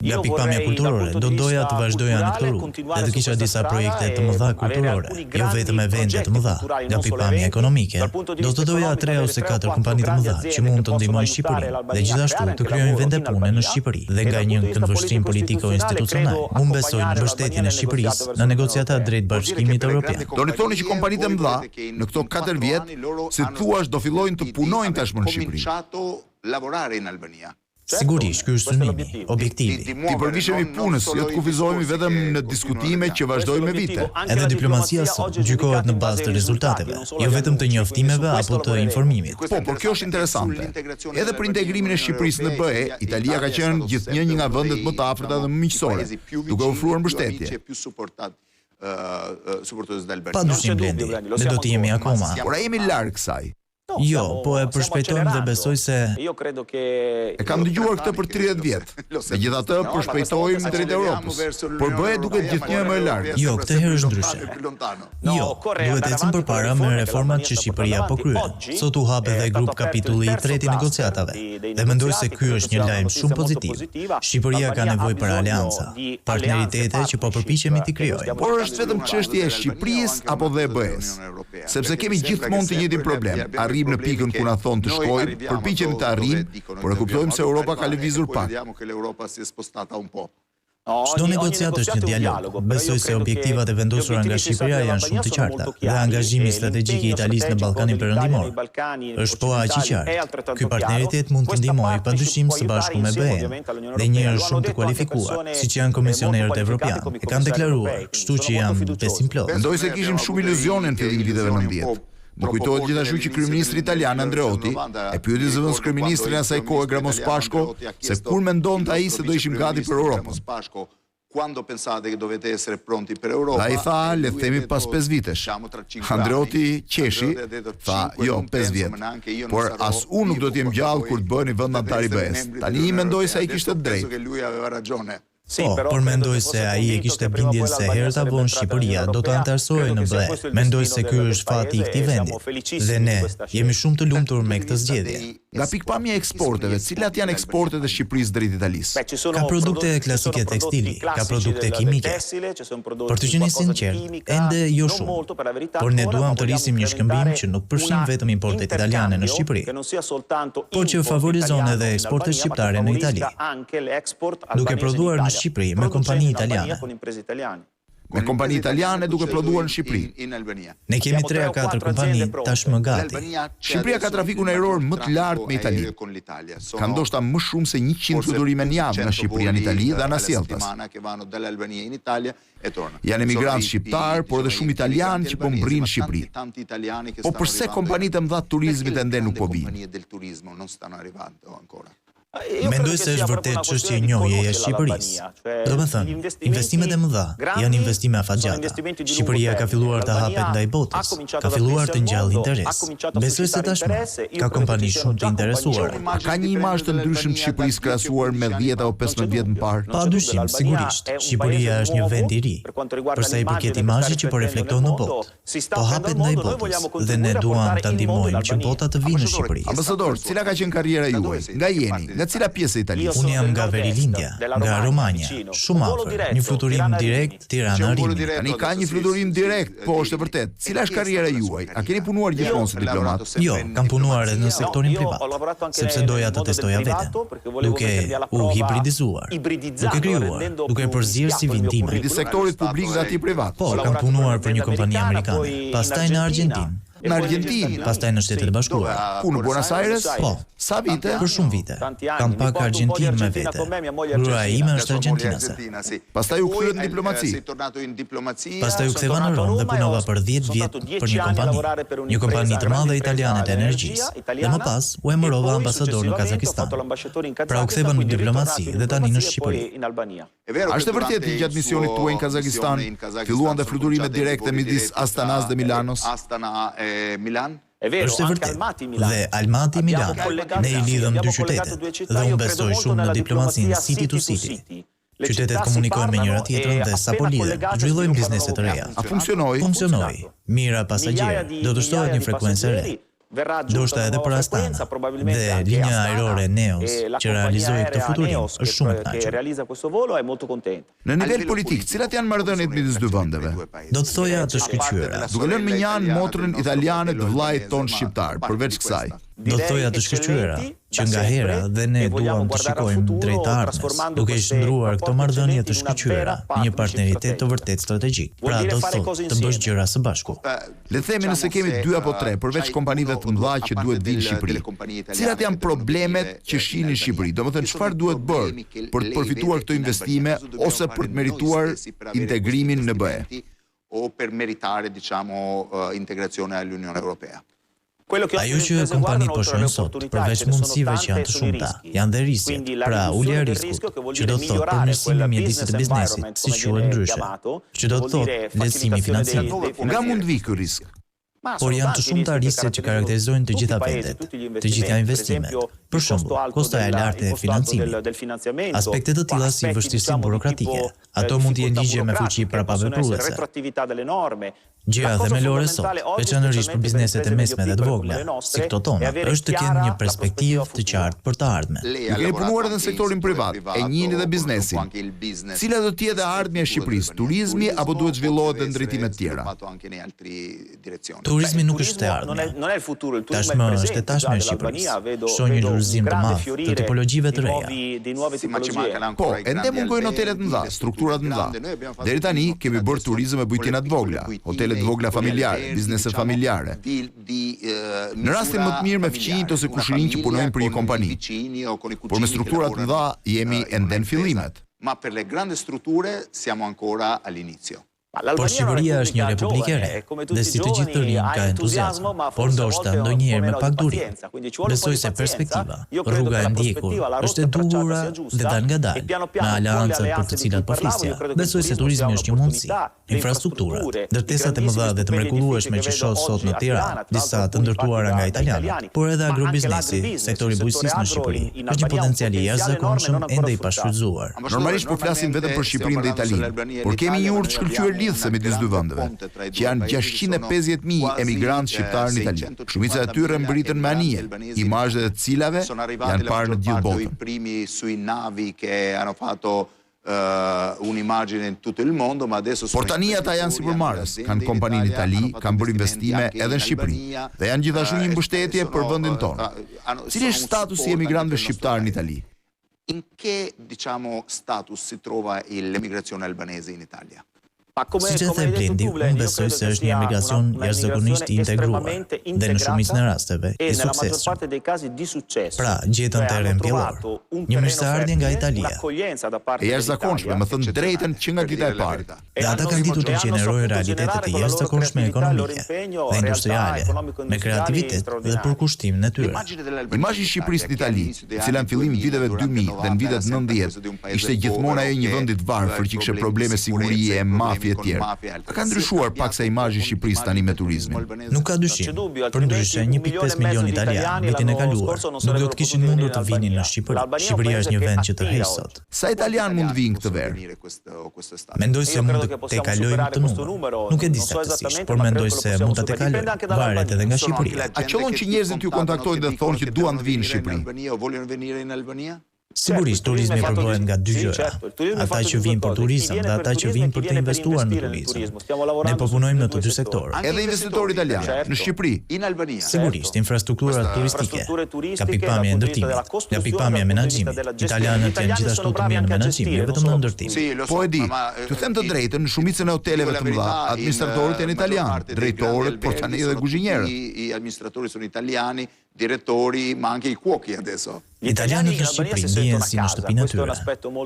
Nga pikëpamja kulturore, do doja të vazhdoja në këtë rrugë dhe të kisha disa projekte të mëdha kulturore, jo vetëm evente të mëdha. Nga pikëpamja ekonomike, do të doja tre ose katër kompani të mëdha që mund të ndihmojnë Shqipërinë dhe gjithashtu të krijojnë vende pune në Shqipëri. Dhe nga një këndvështrim politiko-institucional, unë besoj në mbështetjen e Shqipërisë në negociatat drejt Bashkimit Evropian. Doni të thoni që kompanitë e mëdha, në këto katër vjet, si të thuash do fillojnë të punojnë tashmë në Shqipëri. Sigurisht, ky është synimi, objektivi. T'i përvishemi punës, jo të kufizohemi vetëm në diskutime që vazhdojnë me vite. Edhe diplomacia sot gjykohet në bazë të rezultateve, jo vetëm të njoftimeve apo të informimit. Po, por kjo është interesante. Edhe për integrimin e Shqipërisë në BE, Italia ka qenë gjithnjë një nga vendet më të afërta dhe më miqësore, duke ofruar mbështetje. Pa dyshim Blendi, ne do të jemi akoma. Por a jemi larg kësaj? Jo, po e përshpejtojmë dhe besoj se. E kam dëgjuar këtë për 30 vjet. Megjithatë, përshpejtojmë drejt Europës. Por BE duket gjithnjë e më e largët. Jo, këtë herë është ndryshe. Jo, duhet të ecim përpara me reformat që Shqipëria po kryen. Sot u hap edhe grup kapitulli i tretë i negociatave dhe mendoj se ky është një lajm shumë pozitiv. Shqipëria ka nevojë për aleanca, partneritete që po përpiqemi t'i krijojmë. Por është vetëm çështje e Shqipërisë apo dhe e BE-së? Sepse kemi gjithmonë të njëjtin problem, arrijmë në pikën ku na thonë të shkojmë, përpiqemi të arrijmë, por e kuptojmë se Europa ka lëvizur pak. Çdo negociatë është një dialog. Besoj se objektivat e vendosura nga Shqipëria janë shumë të qarta dhe angazhimi strategjik i Italisë në Ballkanin Perëndimor është po aq i qartë. Ky partneritet mund të ndihmojë padyshim së bashku me BE-në dhe njerëz shumë të kualifikuar, siç janë komisionerët evropianë, e kanë deklaruar, kështu që jam besimplotë. Mendoj se kishim shumë iluzione në fillim të viteve 90. Më kujtohet gjithashtu që kryeministri italian Andreotti e pyeti zëvendëskryeministrin e asaj kohe Gramoz Pashko se kur mendonte ai se do ishim gati për Europën. Dhe ai tha, le të themi pas pesë vitesh. Andreotti qeshi, tha, jo, pesë vjet. Por as unë nuk do të jem gjallë kur të bëheni vend anëtar i BE-së. Tani mendoj se ai kishte të drejtë. Po, por mendoj se ai e kishte bindjen se herët a vonë Shqipëria do të anëtarësohej në BE. Mendoj se ky është fati i këtij vendi. Dhe ne jemi shumë të lumtur me këtë zgjedhje. Nga pikëpamja e eksporteve, cilat janë eksportet e Shqipërisë drejt Italisë? Ka produkte klasike tekstili, ka produkte kimike. Për të qenë i sinqertë, ende jo shumë. Por ne duam të rrisim një shkëmbim që nuk përfshin vetëm importet italiane në Shqipëri, por që favorizon edhe eksportet shqiptare në Itali. Duke prodhuar në Shqipëri me kompani italiane. Me kompani italiane duke prodhuar në Shqipëri. Ne kemi tre a katër kompani tashmë gati. Shqipëria ka trafikun ajror më të lartë me Italinë. Ka ndoshta më shumë se 100 fluturime në javë nga Shqipëria në Itali dhe anasjelltas. Janë emigrantë shqiptarë, por edhe shumë italianë që po mbërrijnë në Shqipëri. Po përse kompanitë e mëdha të turizmit ende nuk po vijnë? Mendoj se është vërtet çështje njohjeje e Shqipërisë. Domethënë, investimet e mëdha janë investime afatgjata. Shqipëria ka filluar të hapet ndaj botës, ka filluar të ngjallë interes. Besoj se tashmë ka kompani shumë të interesuara. A ka një imazh të ndryshëm të Shqipërisë krahasuar me 10 apo 15 vjet më parë? Pa dyshim, sigurisht, Shqipëria është një vend i ri, për sa i përket imazhit që po reflekton në botë. Po hapet ndaj botës dhe ne duam ta ndihmojmë që bota të vijë në Shqipëri. Ambasador, cila ka qenë karriera juaj? Nga jeni? Nga cila pjesë e Italisë? Unë jam nga verilindja, nga Romanja, shumë afër, një fluturim direkt Tirana-Rimini. Tani ka një fluturim direkt, po është e vërtetë. Cila është karriera juaj? A keni punuar gjithmonë si diplomat? Jo, kam punuar edhe në sektorin privat, sepse doja të testoja veten, duke u hibridizuar, duke krijuar, duke përzier CV-në time. Midis sektorit publik dhe atij privat. Po, kam punuar për një kompani amerikane, pastaj në Argjentinë. Në Argjentinë? Pastaj në Shtetet e Bashkuara. Ku, në Buenos Aires? Po. Sa vite? Për shumë vite. Kam pak Argjentinë me vete. Gruaja ime është argjentinase. Pastaj u kthyet në diplomaci. Pastaj u ktheva në Romë dhe punova për 10 vjet për një kompani, një kompani të madhe italiane të energjisë, dhe më pas u emërova ambasador në Kazakistan. Pra u ktheva në diplomaci dhe tani në Shqipëri. A është e vërtetë që gjatë misionit tuaj në Kazakistan filluan dhe fluturimet direkte midis Astanas dhe Milanos? Është e vërtetë. Dhe Almaty Milano. Ne i lidhëm dy qytetet dhe unë besoj shumë në diplomacinë city to city. Qytetet komunikojnë me njëra-tjetrën dhe sapo lidhen, zhvillojnë biznese të reja. A funksionoi? Funksionoi. Mijëra pasagjerë, do të shtohet një frekuencë e re. Ndoshta edhe për Astana. Dhe linja ajrore Neos, që realizoi këtë fluturim, është shumë e kënaqur. Në nivel politik, cilat janë marrëdhëniet midis dy vendeve? Do të thoja të shkëlqyera. Duke lënë mënjanë motrën italiane të vëllait tonë shqiptar, përveç kësaj. Do të thoja të shkëlqyera. që nga hera dhe ne duam të shikojmë drejt të ardhmes, duke i shndërruar këto marrëdhënie të shkëlqyera në një partneritet të vërtetë strategjik, pra do të thotë të bësh gjëra së bashku. Le të themi nëse kemi dy apo tre, përveç kompanive të mëdha që duhet të vijnë në Shqipëri, cilat janë problemet që shihni në Shqipëri, domethënë çfarë duhet bërë për të përfituar këto investime ose për të merituar integrimin në BE? o per meritare diciamo integrazione all'Unione Europea. Ajo që kompanitë po shohin sot, përveç mundësive që janë të shumta, janë dhe risqet, pra ulja e riskut, që do të thotë përmirësimi i mjedisit të biznesit, siç quhet ndryshe, që do të thotë lehtësimi i financimit. Nga mund të vijë ky risk? Por janë të shumta risqet që karakterizojnë të gjitha vendet, të gjitha investimet. Për shembull, kostoja e lartë e financimit. Aspekte të tilla si vështirësitë burokratike, ato mund të jenë ligje me fuqi prapavepruese. Gjëja themelore sot, veçanërisht për bizneset e mesme dhe të vogla, si këto tona, është të kenë një perspektivë të qartë për të ardhmen. Ju keni punuar edhe në sektorin privat, e njihni dhe biznesin. Cila do të jetë e ardhmja e Shqipërisë, turizmi apo duhet zhvillohet dhe në drejtime të tjera? Turizmi nuk është e ardhmja. Tashmë është e tashmja e Shqipërisë. Shoh një lulëzim të madh të tipologjive të reja. Po, ende mungojnë hotelet e mëdha, strukturat e mëdha. Deri tani, kemi bërë turizëm me bujtina të vogla, hotele të vogla familjare, biznese familjare. Në rastin më të mirë me fqinjtë ose kushërinjtë që punojnë për një kompani. Por me struktura të mëdha jemi ende në fillimet. Ma per le grandi strutture siamo ancora all'inizio. Por Shqipëria është një republikë e re dhe si të gjithë të rinjtë ka entuziazëm, por ndoshta ndonjëherë me pak durim. Besoj se perspektiva, rruga e ndjekur, është e duhura dhe dalëngadalë, me aleancat për të cilat po flisja, besoj se turizmi është një mundësi. Infrastrukturat, ndërtesat e mëdha dhe të mrekullueshme që shoh sot në Tiranë, disa të ndërtuara nga italianët, por edhe agrobiznesi, sektori i bujqësisë në Shqipëri, është një potencial i jashtëzakonshëm ende i pashfrytëzuar. Normalisht po flasim vetëm për Shqipërinë dhe Italinë, por kemi një urë të shkëlqyer lidhëse midis dy vendeve, që janë 650.000 emigrantë shqiptarë në Itali. Shumica e tyre mbërritën me anije, imazhet e të cilave janë parë në të gjithë botën. Por tani ata janë sipërmarrës, kanë kompani në Itali, kanë bërë investime edhe në Shqipëri dhe janë gjithashtu një mbështetje për vendin tonë. Cili është statusi i emigrantëve shqiptarë në Itali? In che, diciamo, status si trova l'emigrazione albanese in Italia? Siç e the Blendi, unë besoj se është një emigracion jashtëzakonisht i integruar dhe në shumicën e rasteve i suksesshëm. Pra, gjetën terren pjellor. Një mirëseardhje nga Italia. E jashtëzakonshme, me thënë të drejtën që nga dita e parë. Dhe ata kanë ditur të gjenerojnë realitete të jashtëzakonshme ekonomike dhe industriale, me kreativitet dhe përkushtimin e tyre. Imazhi i Shqipërisë në Itali, e cila në fillim të viteve 2000 dhe në vitet 90 ishte gjithmonë ajo i një vendi të varfër që kishte probleme sigurie, mafie etj. A ka ndryshuar paksa imazhi i Shqipërisë tani me turizmin? Nuk ka dyshim. Përndryshe, 1.5 milionë italianë, vitin e kaluar, nuk do të kishin mundur të vinin në Shqipëri. Shqipëria është një vend që tërheq sot. Sa italianë mund të vijnë këtë verë? Mendoj se mund të tejkalojmë këtë numër. Nuk e di saktësisht, por mendoj se mund ta tejkalojmë. Varet edhe nga Shqipëria. A qëllon që njerëzit t'ju kontaktojnë dhe thonë që duan të vijnë në Shqipëri? Sigurisht, turizmi përbëhet nga dy gjëra, ata që vijnë për turizëm dhe ata që vijnë për të investuar në turizëm. Ne po punojmë në të dy sektorët. Edhe investitorë italianë, në Shqipëri. Sigurisht, infrastrukturat turistike, nga pikëpamja e ndërtimit, nga pikëpamja e menaxhimit, italianët janë gjithashtu të mirë në menaxhim, jo vetëm në ndërtim. Po e di, t'ju them të drejtën, në shumicën e hoteleve të mëdha, administratorët janë italianë, drejtorët, por tani edhe kuzhinierët. Direttori, ma anche i cuochi adesso. Italianët në Shqipëri ndihen si në shtëpinë e tyre.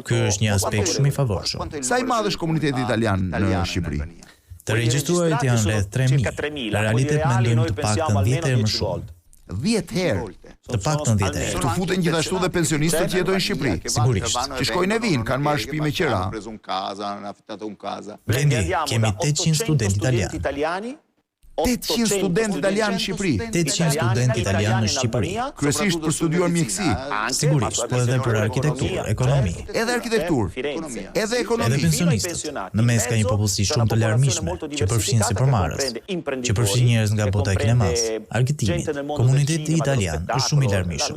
Ky është një aspekt shumë i favorshëm. Sa i madh është komuniteti italian në Shqipëri? Të regjistruarit janë rreth 3000. Në realitet mendojmë të paktën 10 herë më shumë. 10 herë. Të paktën 10 herë. Këtu futen gjithashtu dhe pensionistët që jetojnë në Shqipëri. Sigurisht. Që shkojnë e vijnë, kanë marrë shtëpi me qira. Blendi, kemi 800 studentë italianë. 800 studentë italianë në Shqipëri. 800 studentë italianë në Shqipëri. Kryesisht për studiuar mjekësi. Sigurisht, po edhe për arkitekturë, ekonomi. Edhe arkitekturë, edhe ekonomi. Edhe pensionistët. Në mes ka një popullsi shumë të larmishme, që përfshin sipërmarrës, që përfshin njerëz nga bota e kinemasë, argëtimit. Komuniteti italian është shumë i larmishëm.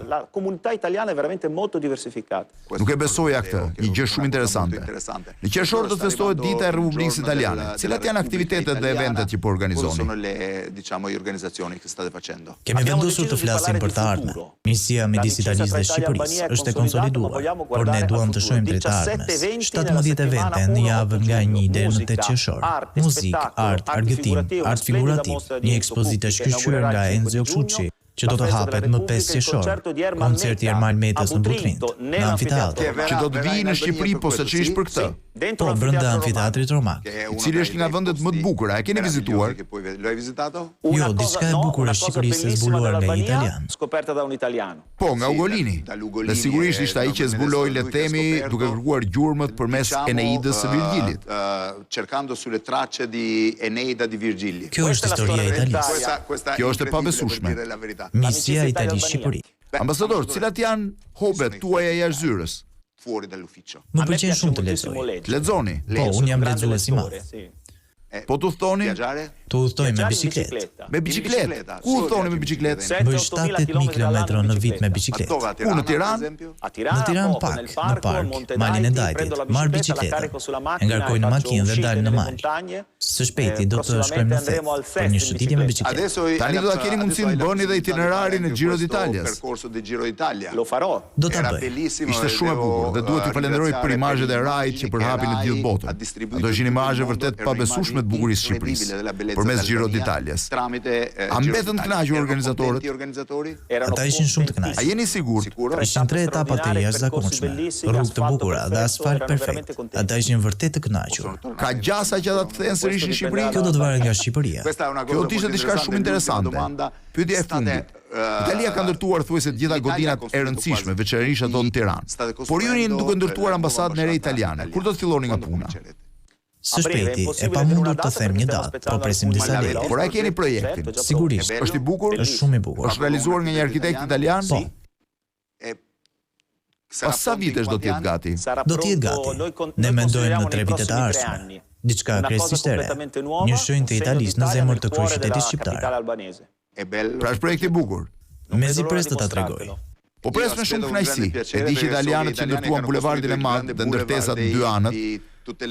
Nuk e besoja këtë, një gjë shumë interesante. Në qershor do të festohet Dita e Republikës Italiane. Cilat janë aktivitetet dhe eventet që po organizoni? Kemi vendosur të flasim për të ardhmen. Miqësia midis Italisë dhe Shqipërisë është e konsoliduar, por ne duam të shohim drejt të ardhmes. 17 evente në javë nga 1 deri në 8 qershor. Muzikë, art, argëtim, art figurativ, një ekspozitë e shkëlqyer nga Enzio Cucci, që do të hapet më 5 qershor, koncerti i Ermal Metës në Butrint, në amfiteatër. Që do të vijë në Shqipëri posaçërisht për këtë. Po, brenda amfiteatrit romak. I cili është një nga vendet më të bukura, e keni vizituar? Jo, diçka e bukur e Shqipërisë e zbuluar nga një italian. Po, nga Ugolini. Dhe sigurisht ishte ai që e zbuloi, le të themi, duke kërkuar gjurmët përmes Eneidës së Virgjilit. Cercando sulle tracce di Eneida di Virgilio. Kjo është historia e Italisë. Kjo është e pabesueshme. Miqësia Itali-Shqipëri. Ambasador, cilat janë hobet tuaja jashtë zyrës? Më pëlqen shumë të lexoj. Të lexoni? Po, unë jam lexues i madh. Po të udhëtoni? Të udhëtoj me biçikletë. Me biçikletë? Ku udhëtoni me biçikletë? Bëj 7-8.000 kilometra në vit me biçikletë. Ku në Tiranë? Në Tiranë pak, në park, malin e Dajtit, marr biçikletën, e ngarkoj në makinë dhe dal në mal. Së shpejti do të shkojmë në Theth për një shëtitje me biçikletë. Tani do ta keni mundësinë të bëni dhe itinerarin e Giro d'Italias. Do ta bëj. Ishte shumë e bukur dhe duhet t'ju falenderoj për imazhet e Rai-t që përhapi në të gjithë botën. Ato ishin imazhe vërtet të pabesueshme të bukurisë së Shqipërisë. përmes Giro d'Italias. A mbetën të kënaqur organizatorët? Ata ishin shumë të kënaqur. A jeni i sigurt? Ishin tre etapa të jashtëzakonshme, rrugë të bukura dhe asfalt perfekt. Ata ishin vërtet të kënaqur. Ka gjasa që ata të kthehen sërish në Shqipëri? Kjo do të varet nga Shqipëria. Kjo do të ishte diçka shumë interesante. Pyetja e fundit. Italia ka ndërtuar thuajse të gjitha godinat e rëndësishme, veçanërisht ato në Tiranë. Por ju jeni duke ndërtuar ambasadën e re italiane. Kur do të filloni nga puna? Së shpejti, e pamundur të them një datë, po presim disa leje. Por a e keni projektin? Sigurisht. Është i bukur? Është shumë i bukur. Është realizuar nga një arkitekt italian? Po. Pas sa vitesh do të jetë gati? Do të jetë gati. Ne mendojmë në tre vitet e ardhshme. Diçka krejtësisht e re. Një shenjë të Italisë në zemër të kryeqytetit shqiptar. Pra është projekt i bukur. Mezi pres të ta tregoj. Po pres me shumë kënaqësi. E di që italianët që ndërtuan bulevardin e madh dhe ndërtesat në dy anët,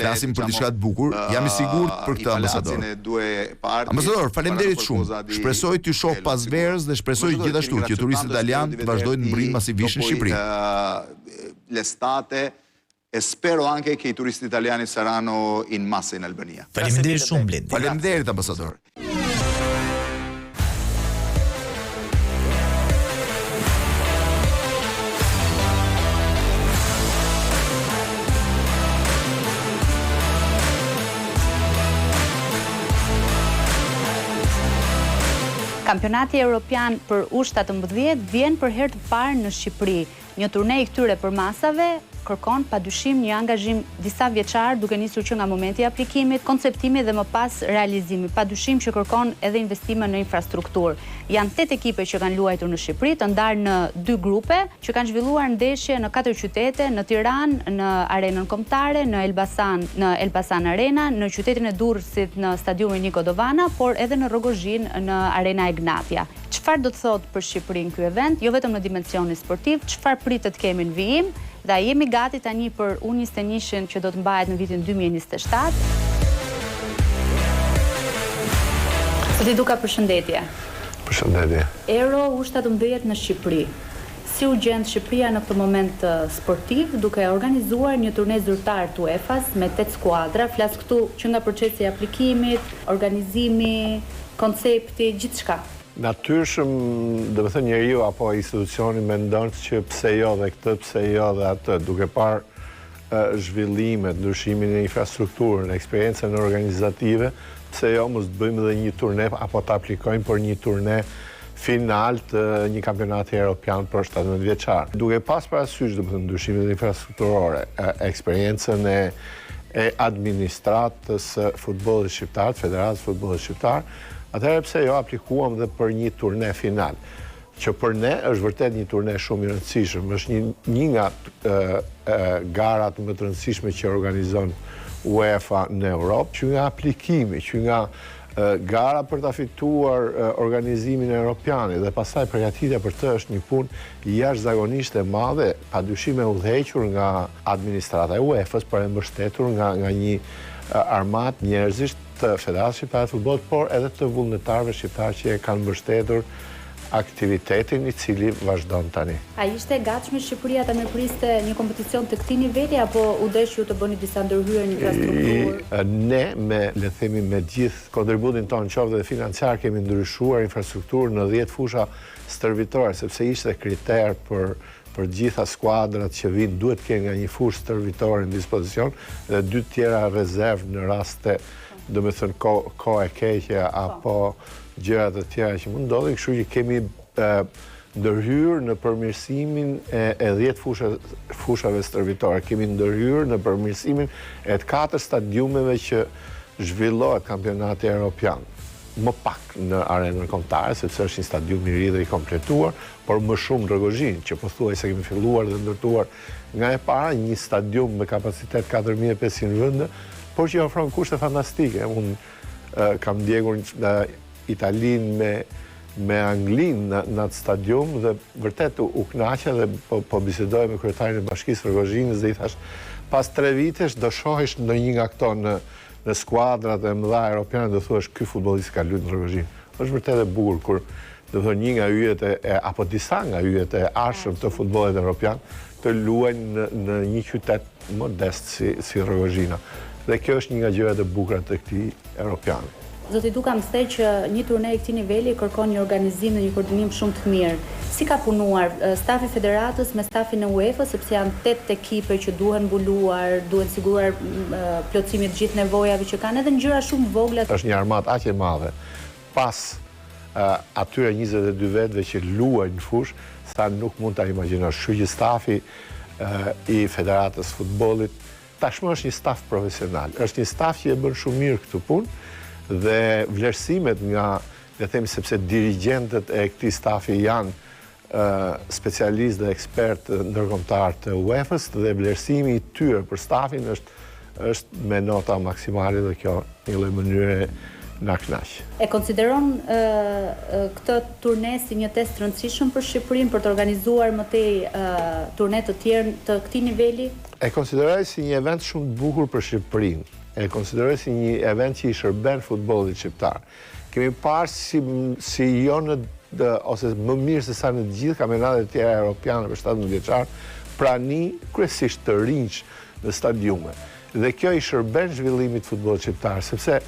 flasim për diçka të bukur, jam i sigurt për këtë ambasador. Ambasador, faleminderit shumë. Shpresoj t'ju shoh pas verës dhe shpresoj gjithashtu që turistët italianë të vazhdojnë të mbërrijnë masivisht në Shqipëri. L'estate e spero anche che i turisti italiani saranno in massa in Albania. Faleminderit shumë Blendi. Faleminderit ambasador. Kampionati Europian për U17 vjen për herë të parë në Shqipëri. Një turne i këtyre përmasave kërkon padyshim një angazhim disavjeçar duke nisur që nga momenti i aplikimit, konceptimi dhe më pas realizimi. Padyshim që kërkon edhe investime në infrastrukturë. Janë tetë ekipe që kanë luajtur në Shqipëri, të ndarë në dy grupe, që kanë zhvilluar ndeshje në katër qytete, në Tiranë, në Arenën Kombëtare, në Elbasan, në Elbasan Arena, në qytetin e Durrësit në stadiumin Niko Dovana, por edhe në Rrogozhinë në Arena Egnatia. Çfarë do të thotë për Shqipërinë ky event, jo vetëm në dimensionin sportiv, çfarë pritet të kemi në vijim dhe a jemi gati tani për U 21-shin që do të mbahet në vitin 2027? Zoti Duka përshëndetje. Përshëndetje. Euro U17 në Shqipëri. Si u gjend Shqipëria në këtë moment sportiv duke organizuar një turne zyrtar të UEFA-s me 8 skuadra, flas këtu që nga procesi i aplikimit, organizimi, koncepti, gjithçka. Natyrshëm, domethënë njeriu apo institucioni mendon që pse jo dhe këtë, pse jo dhe atë, duke parë zhvillimet, ndryshimin e infrastrukturën, eksperiencën organizative, pse jo mos të bëjmë dhe një turne apo të aplikojmë për një turne final të një kampionati europian për 17 vjeçar. Duke pas parasysh, domethënë, ndryshimet infrastrukturore, eksperiencën e e administratës së futbollit shqiptar, të Federatës së Futbollit Shqiptar, atëherë pse jo aplikuam dhe për një turne final, që për ne është vërtet një turne shumë i rëndësishëm, është një një nga garat më të rëndësishme që organizon UEFA në Europë, që nga aplikimi, që nga gara për ta fituar organizimin e Europianit dhe pastaj përgatitja për të është një punë jashtëzakonisht e madhe, padyshim e udhëhequr nga administrata e UEFA-s, por e mbështetur nga nga një armatë njerëzish të Federatës Shqiptare të Futbollit, por edhe të vullnetarëve shqiptarë që e kanë mbështetur aktivitetin i cili vazhdon tani. A ishte e gatshme Shqipëria ta mirëpriste një kompeticion të këtij niveli apo u desh ju të bëni disa ndërhyrje në infrastrukturë? Ne me, le të themi, me gjithë kontributin tonë qoftë dhe financiar kemi ndryshuar infrastrukturën në 10 fusha stërvitore, sepse ishte kriter për për të gjitha skuadrat që vijnë duhet të kenë nga një fushë stërvitore në dispozicion dhe dy të tjera rezervë në raste, domethënë kohë kohë e keqe apo gjëra të tjera që mund ndodhin, kështu që kemi ndërhyrë në përmirësimin e, e 10 fusha, fushave stërvitore, kemi ndërhyrë në përmirësimin e të katër stadiumeve që zhvillohet kampionati europian. Më pak në arenën kombëtare, sepse është një stadium i ri dhe i kompletuar, por më shumë në Rrogozhinë, që pothuajse kemi filluar dhe ndërtuar nga e para një stadium me kapacitet 4500 vende, por që ofron kushte fantastike. Unë kam ndjekur Italinë me me Anglinë në, në atë stadium dhe vërtet u, u kënaqa dhe po, po bisedoja me kryetarin e bashkisë Rrogozhinës dhe i thash pas tre vitesh do shohësh ndonjë nga këto në në skuadrat e mëdha europiane do thuash ky futbollist ka luajtur në Rrogozhinë. Është vërtet e bukur kur do thonë një nga yjet e, e apo disa nga yjet e ardhshëm të futbollit europian të luajnë në, në një qytet modest si si Rrogozhina. Dhe kjo është një nga gjërat e bukura të këtij europiani. Zoti Duka më the që një turne i këtij niveli kërkon një organizim dhe një koordinim shumë të mirë. Si ka punuar stafi i Federatës me stafin e UEFA-s, sepse janë tetë ekipe që duhen mbuluar, duhen siguruar plotësimi i të gjithë nevojave që kanë edhe në gjëra shumë të vogla. Është një armatë aq e madhe pas atyre 22 vetëve që luajnë në fushë, sa nuk mund ta imagjinosh. Kështu që stafi i Federatës së Futbollit Tashmë është një staf profesional, është një staf që e bën shumë mirë këtë punë dhe vlerësimet nga, le të themi sepse dirigjentët e këtij stafi janë specialistë dhe ekspertë ndërkombëtarë të UEFA-s dhe vlerësimi i tyre për stafin është është me nota maksimale dhe kjo në një lloj mënyre na kënaq. E konsideron këtë turne si një test të rëndësishëm për Shqipërinë për të organizuar më tej turne të tjerë të këtij niveli? E konsideroj si një event shumë të bukur për Shqipërinë. E konsideroj si një event që i shërben futbollit shqiptar. Kemi parë si si jo në ose më mirë se sa në të gjithë kampionatet e tjera europiane për 17 vjeçar, prani kryesisht të rinjsh në stadiume. Dhe kjo i shërben zhvillimit të futbollit shqiptar, sepse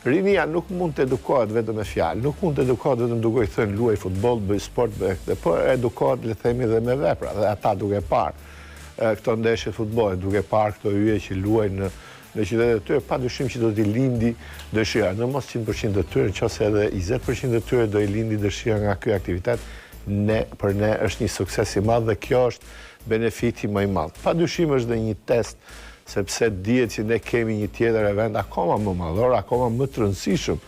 rinia nuk mund të edukohet vetëm me fjalë, nuk mund të edukohet vetëm duke i thënë luaj futboll, bëj sport, bëj këtë, por edukohet le të themi dhe me vepra, dhe ata duke parë këto ndeshje të futbollit, duke parë këto yje që luajnë në në qytetet e tyre, padyshim që do t'i lindi dëshira, në mos 100% të tyre, në qoftë se edhe 20% të tyre do i lindi dëshira nga ky aktivitet, ne për ne është një sukses i madh dhe kjo është benefiti më i madh. Padyshim është dhe një test sepse dihet që ne kemi një tjetër event akoma më madhor, akoma më të rëndësishëm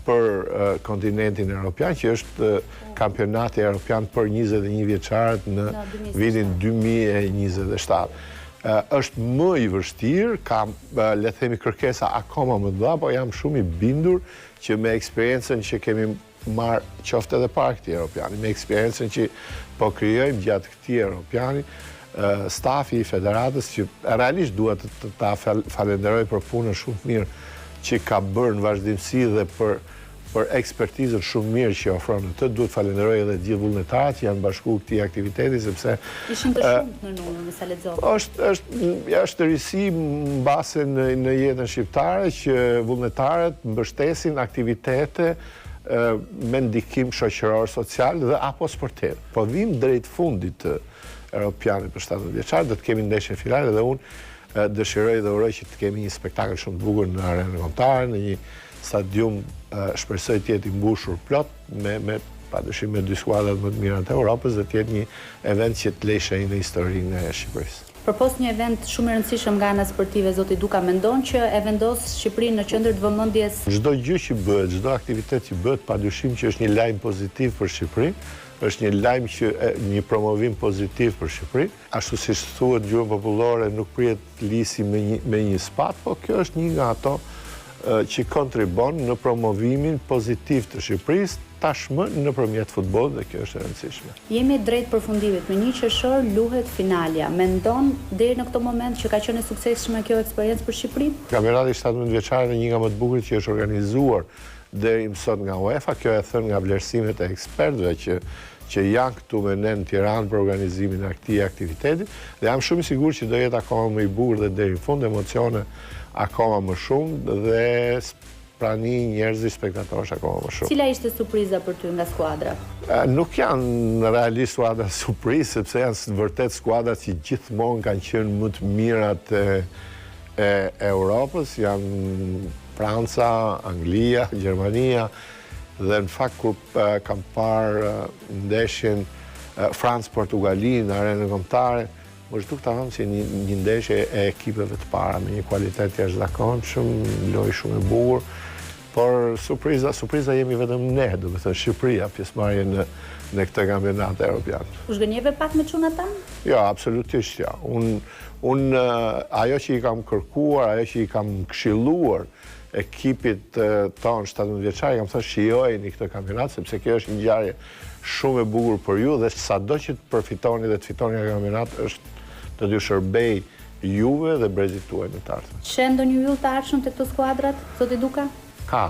për kontinentin europian, që është kampionati europian për 21 vjeçarët në vitin 2027. Është më i vështirë, ka, le të themi, kërkesa akoma më të mëdha, po jam shumë i bindur që me eksperiencën që kemi marrë qoftë edhe para këtij Europiani, me eksperiencën që po krijojmë gjatë këtij Europiani, stafi i federatës që realisht dua të ta falenderoj për punën shumë të mirë që ka bërë në vazhdimësi dhe për për ekspertizën shumë mirë që ofron në të, duhet të falenderoj edhe gjithë vullnetarët që janë bashku këtij aktiviteti, sepse... Ishin të shumtë në numër, me sa lexova. Është, është, është risi mbase në, në jetën shqiptare që vullnetarët mbështesin aktivitete me ndikim shoqëror, social dhe apo sportiv. Po vijmë drejt fundit të Europianit për 17 vjeçar, do të kemi ndeshjen finale dhe unë dëshiroj dhe uroj që të kemi një spektakël shumë të bukur në arenën kombëtare, në një stadium shpresoj të jetë i mbushur plot me me padyshim me dy skuadrat më të mira të Europës dhe të jetë një event që të lejë shenjë në historinë e Shqipërisë. Përpos një event shumë i rëndësishëm nga ana sportive, zoti Duka mendon që e vendos Shqipërinë në qendër të vëmendjes? Çdo gjë që bëhet, çdo aktivitet që bëhet, padyshim që është një lajm pozitiv për Shqipërinë, është një lajm që një promovim pozitiv për Shqipërinë. Ashtu siç thuhet në gjuhën popullore, nuk prihet lisi me një me një sëpatë, po kjo është një nga ato që kontribon në promovimin pozitiv të Shqipërisë, tashmë nëpërmjet futbollit dhe kjo është e rëndësishme. Jemi drejt përfundimit, më një qershor luhet finalja. Mendon deri në këtë moment që ka qenë e suksesshme kjo eksperiencë për Shqipërinë? Kampionati i 17 vjeçarëve një nga më të bukurit që është organizuar deri më sot nga UEFA, kjo e thënë nga vlerësimet e ekspertëve që që janë këtu me ne në Tiranë për organizimin e këtij aktiviteti dhe jam shumë i sigurt që do jetë akoma më i bukur dhe deri në fund emocione akoma më shumë dhe prani njerëzish spektatorësh akoma më shumë. Cila ishte surpriza për ty nga skuadra? Nuk janë realisht skuadra surprizë, sepse janë vërtet skuadra që gjithmonë kanë qenë më të mirat e e Europës, janë Franca, Anglia, Gjermania dhe në fakt kur kam parë ndeshjen Francë-Portugali në arenën kombëtare, M'u duk tamam si një, një ndeshje e ekipeve të para, me një kualitet të jashtëzakonshëm, lojë shumë e bukur, por surpriza, surpriza jemi vetëm ne, domethënë Shqipëria, pjesëmarrje në, në këtë kampionat europian. U zhgënjeve pak me çunat tanë? Jo, absolutisht jo. Unë, unë, ajo që i kam kërkuar, ajo që i kam këshilluar ekipit tonë 17 vjeçar, i kam thënë shijojeni këtë kampionat, sepse kjo është një ngjarje shumë e bukur për ju dhe sado që të përfitoni dhe të fitoni nga kampionat është do t'ju shërbejë juve dhe brezit tuaj në të ardhmen. Sheh ndonjë yll të ardhshëm te këto skuadrat, zoti Duka? Ka.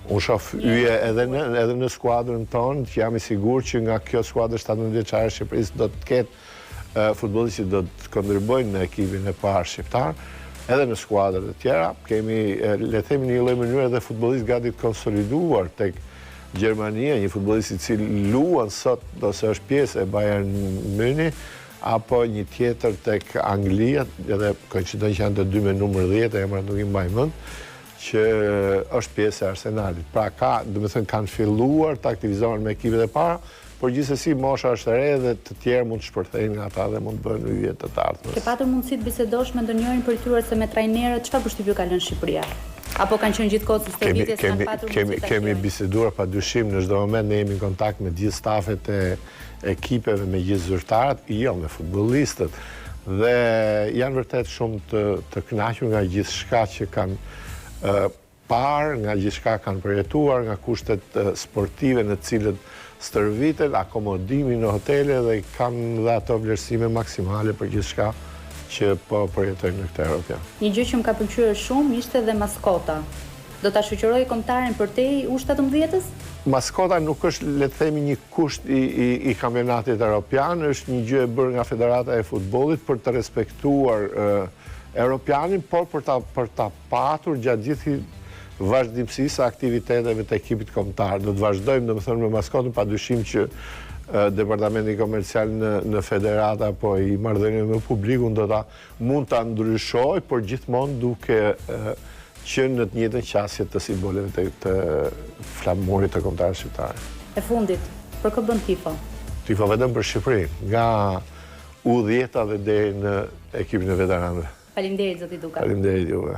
Unë shoh yje edhe në edhe në skuadrën tonë, që jam i sigurt që nga kjo skuadër 17 vjeçare e Shqipërisë do të ketë futbollistë që do të kontribuojnë në ekipin e parë shqiptar. Edhe në skuadra të tjera, kemi, le të themi në një lloj mënyre edhe futbollistë gati të konsoliduar tek Gjermania, një futbollist i cili luan sot ose është pjesë e Bayern Munich, apo një tjetër tek Anglia, edhe koinçidon që janë të dy me numër 10, emrat nuk i mbaj mend, që është pjesë e Arsenalit. Pra ka, domethënë kanë filluar të aktivizohen me ekipet e para, por gjithsesi mosha është e re dhe të tjerë mund të shpërthejnë nga ata dhe mund të bëhen yje të të ardhmes. Ke patur mundësi të bisedosh me ndonjërin prej tyre ose me trajnerët, çfarë përshtypje ka lënë Shqipëria? Apo kanë qenë gjithë kohës në stërvitje, s'kanë patur mundësi ta Kemi biseduar padyshim në çdo moment, ne jemi në kontakt me gjithë stafet e ekipeve, me gjithë zyrtarët, jo me futbollistët. Dhe janë vërtet shumë të të kënaqur nga gjithçka që kanë parë, nga gjithçka kanë përjetuar, nga kushtet sportive në të cilët stërviten, akomodimi në hotele dhe kanë dhe ato vlerësime maksimale për gjithçka që po përjetojnë në këtë Europian. Një gjë që më ka pëlqyer shumë ishte dhe maskota. Do ta shoqërojë kombëtaren përtej U 17-ës? Maskota nuk është, le të themi, një kusht i i i Kampionatit Europian, është një gjë e bërë nga Federata e Futbollit për të respektuar Europianin, por për ta për ta patur gjatë gjithë vazhdimësisë së aktiviteteve të ekipit kombëtar. Do të vazhdojmë, domethënë, me maskotën, padyshim që departamenti komercial në në federatë apo i marrëdhënieve me publikun do ta mund ta ndryshojë, por gjithmonë duke qenë në të njëjtën qasje të simboleve të të flamurit të kombëtares shqiptare. E fundit, për kë bën tifo? Tifo vetëm për Shqipërinë, nga U dhjeta dhe deri në ekipin e veteranëve. Faleminderit zoti Duka. Faleminderit juve.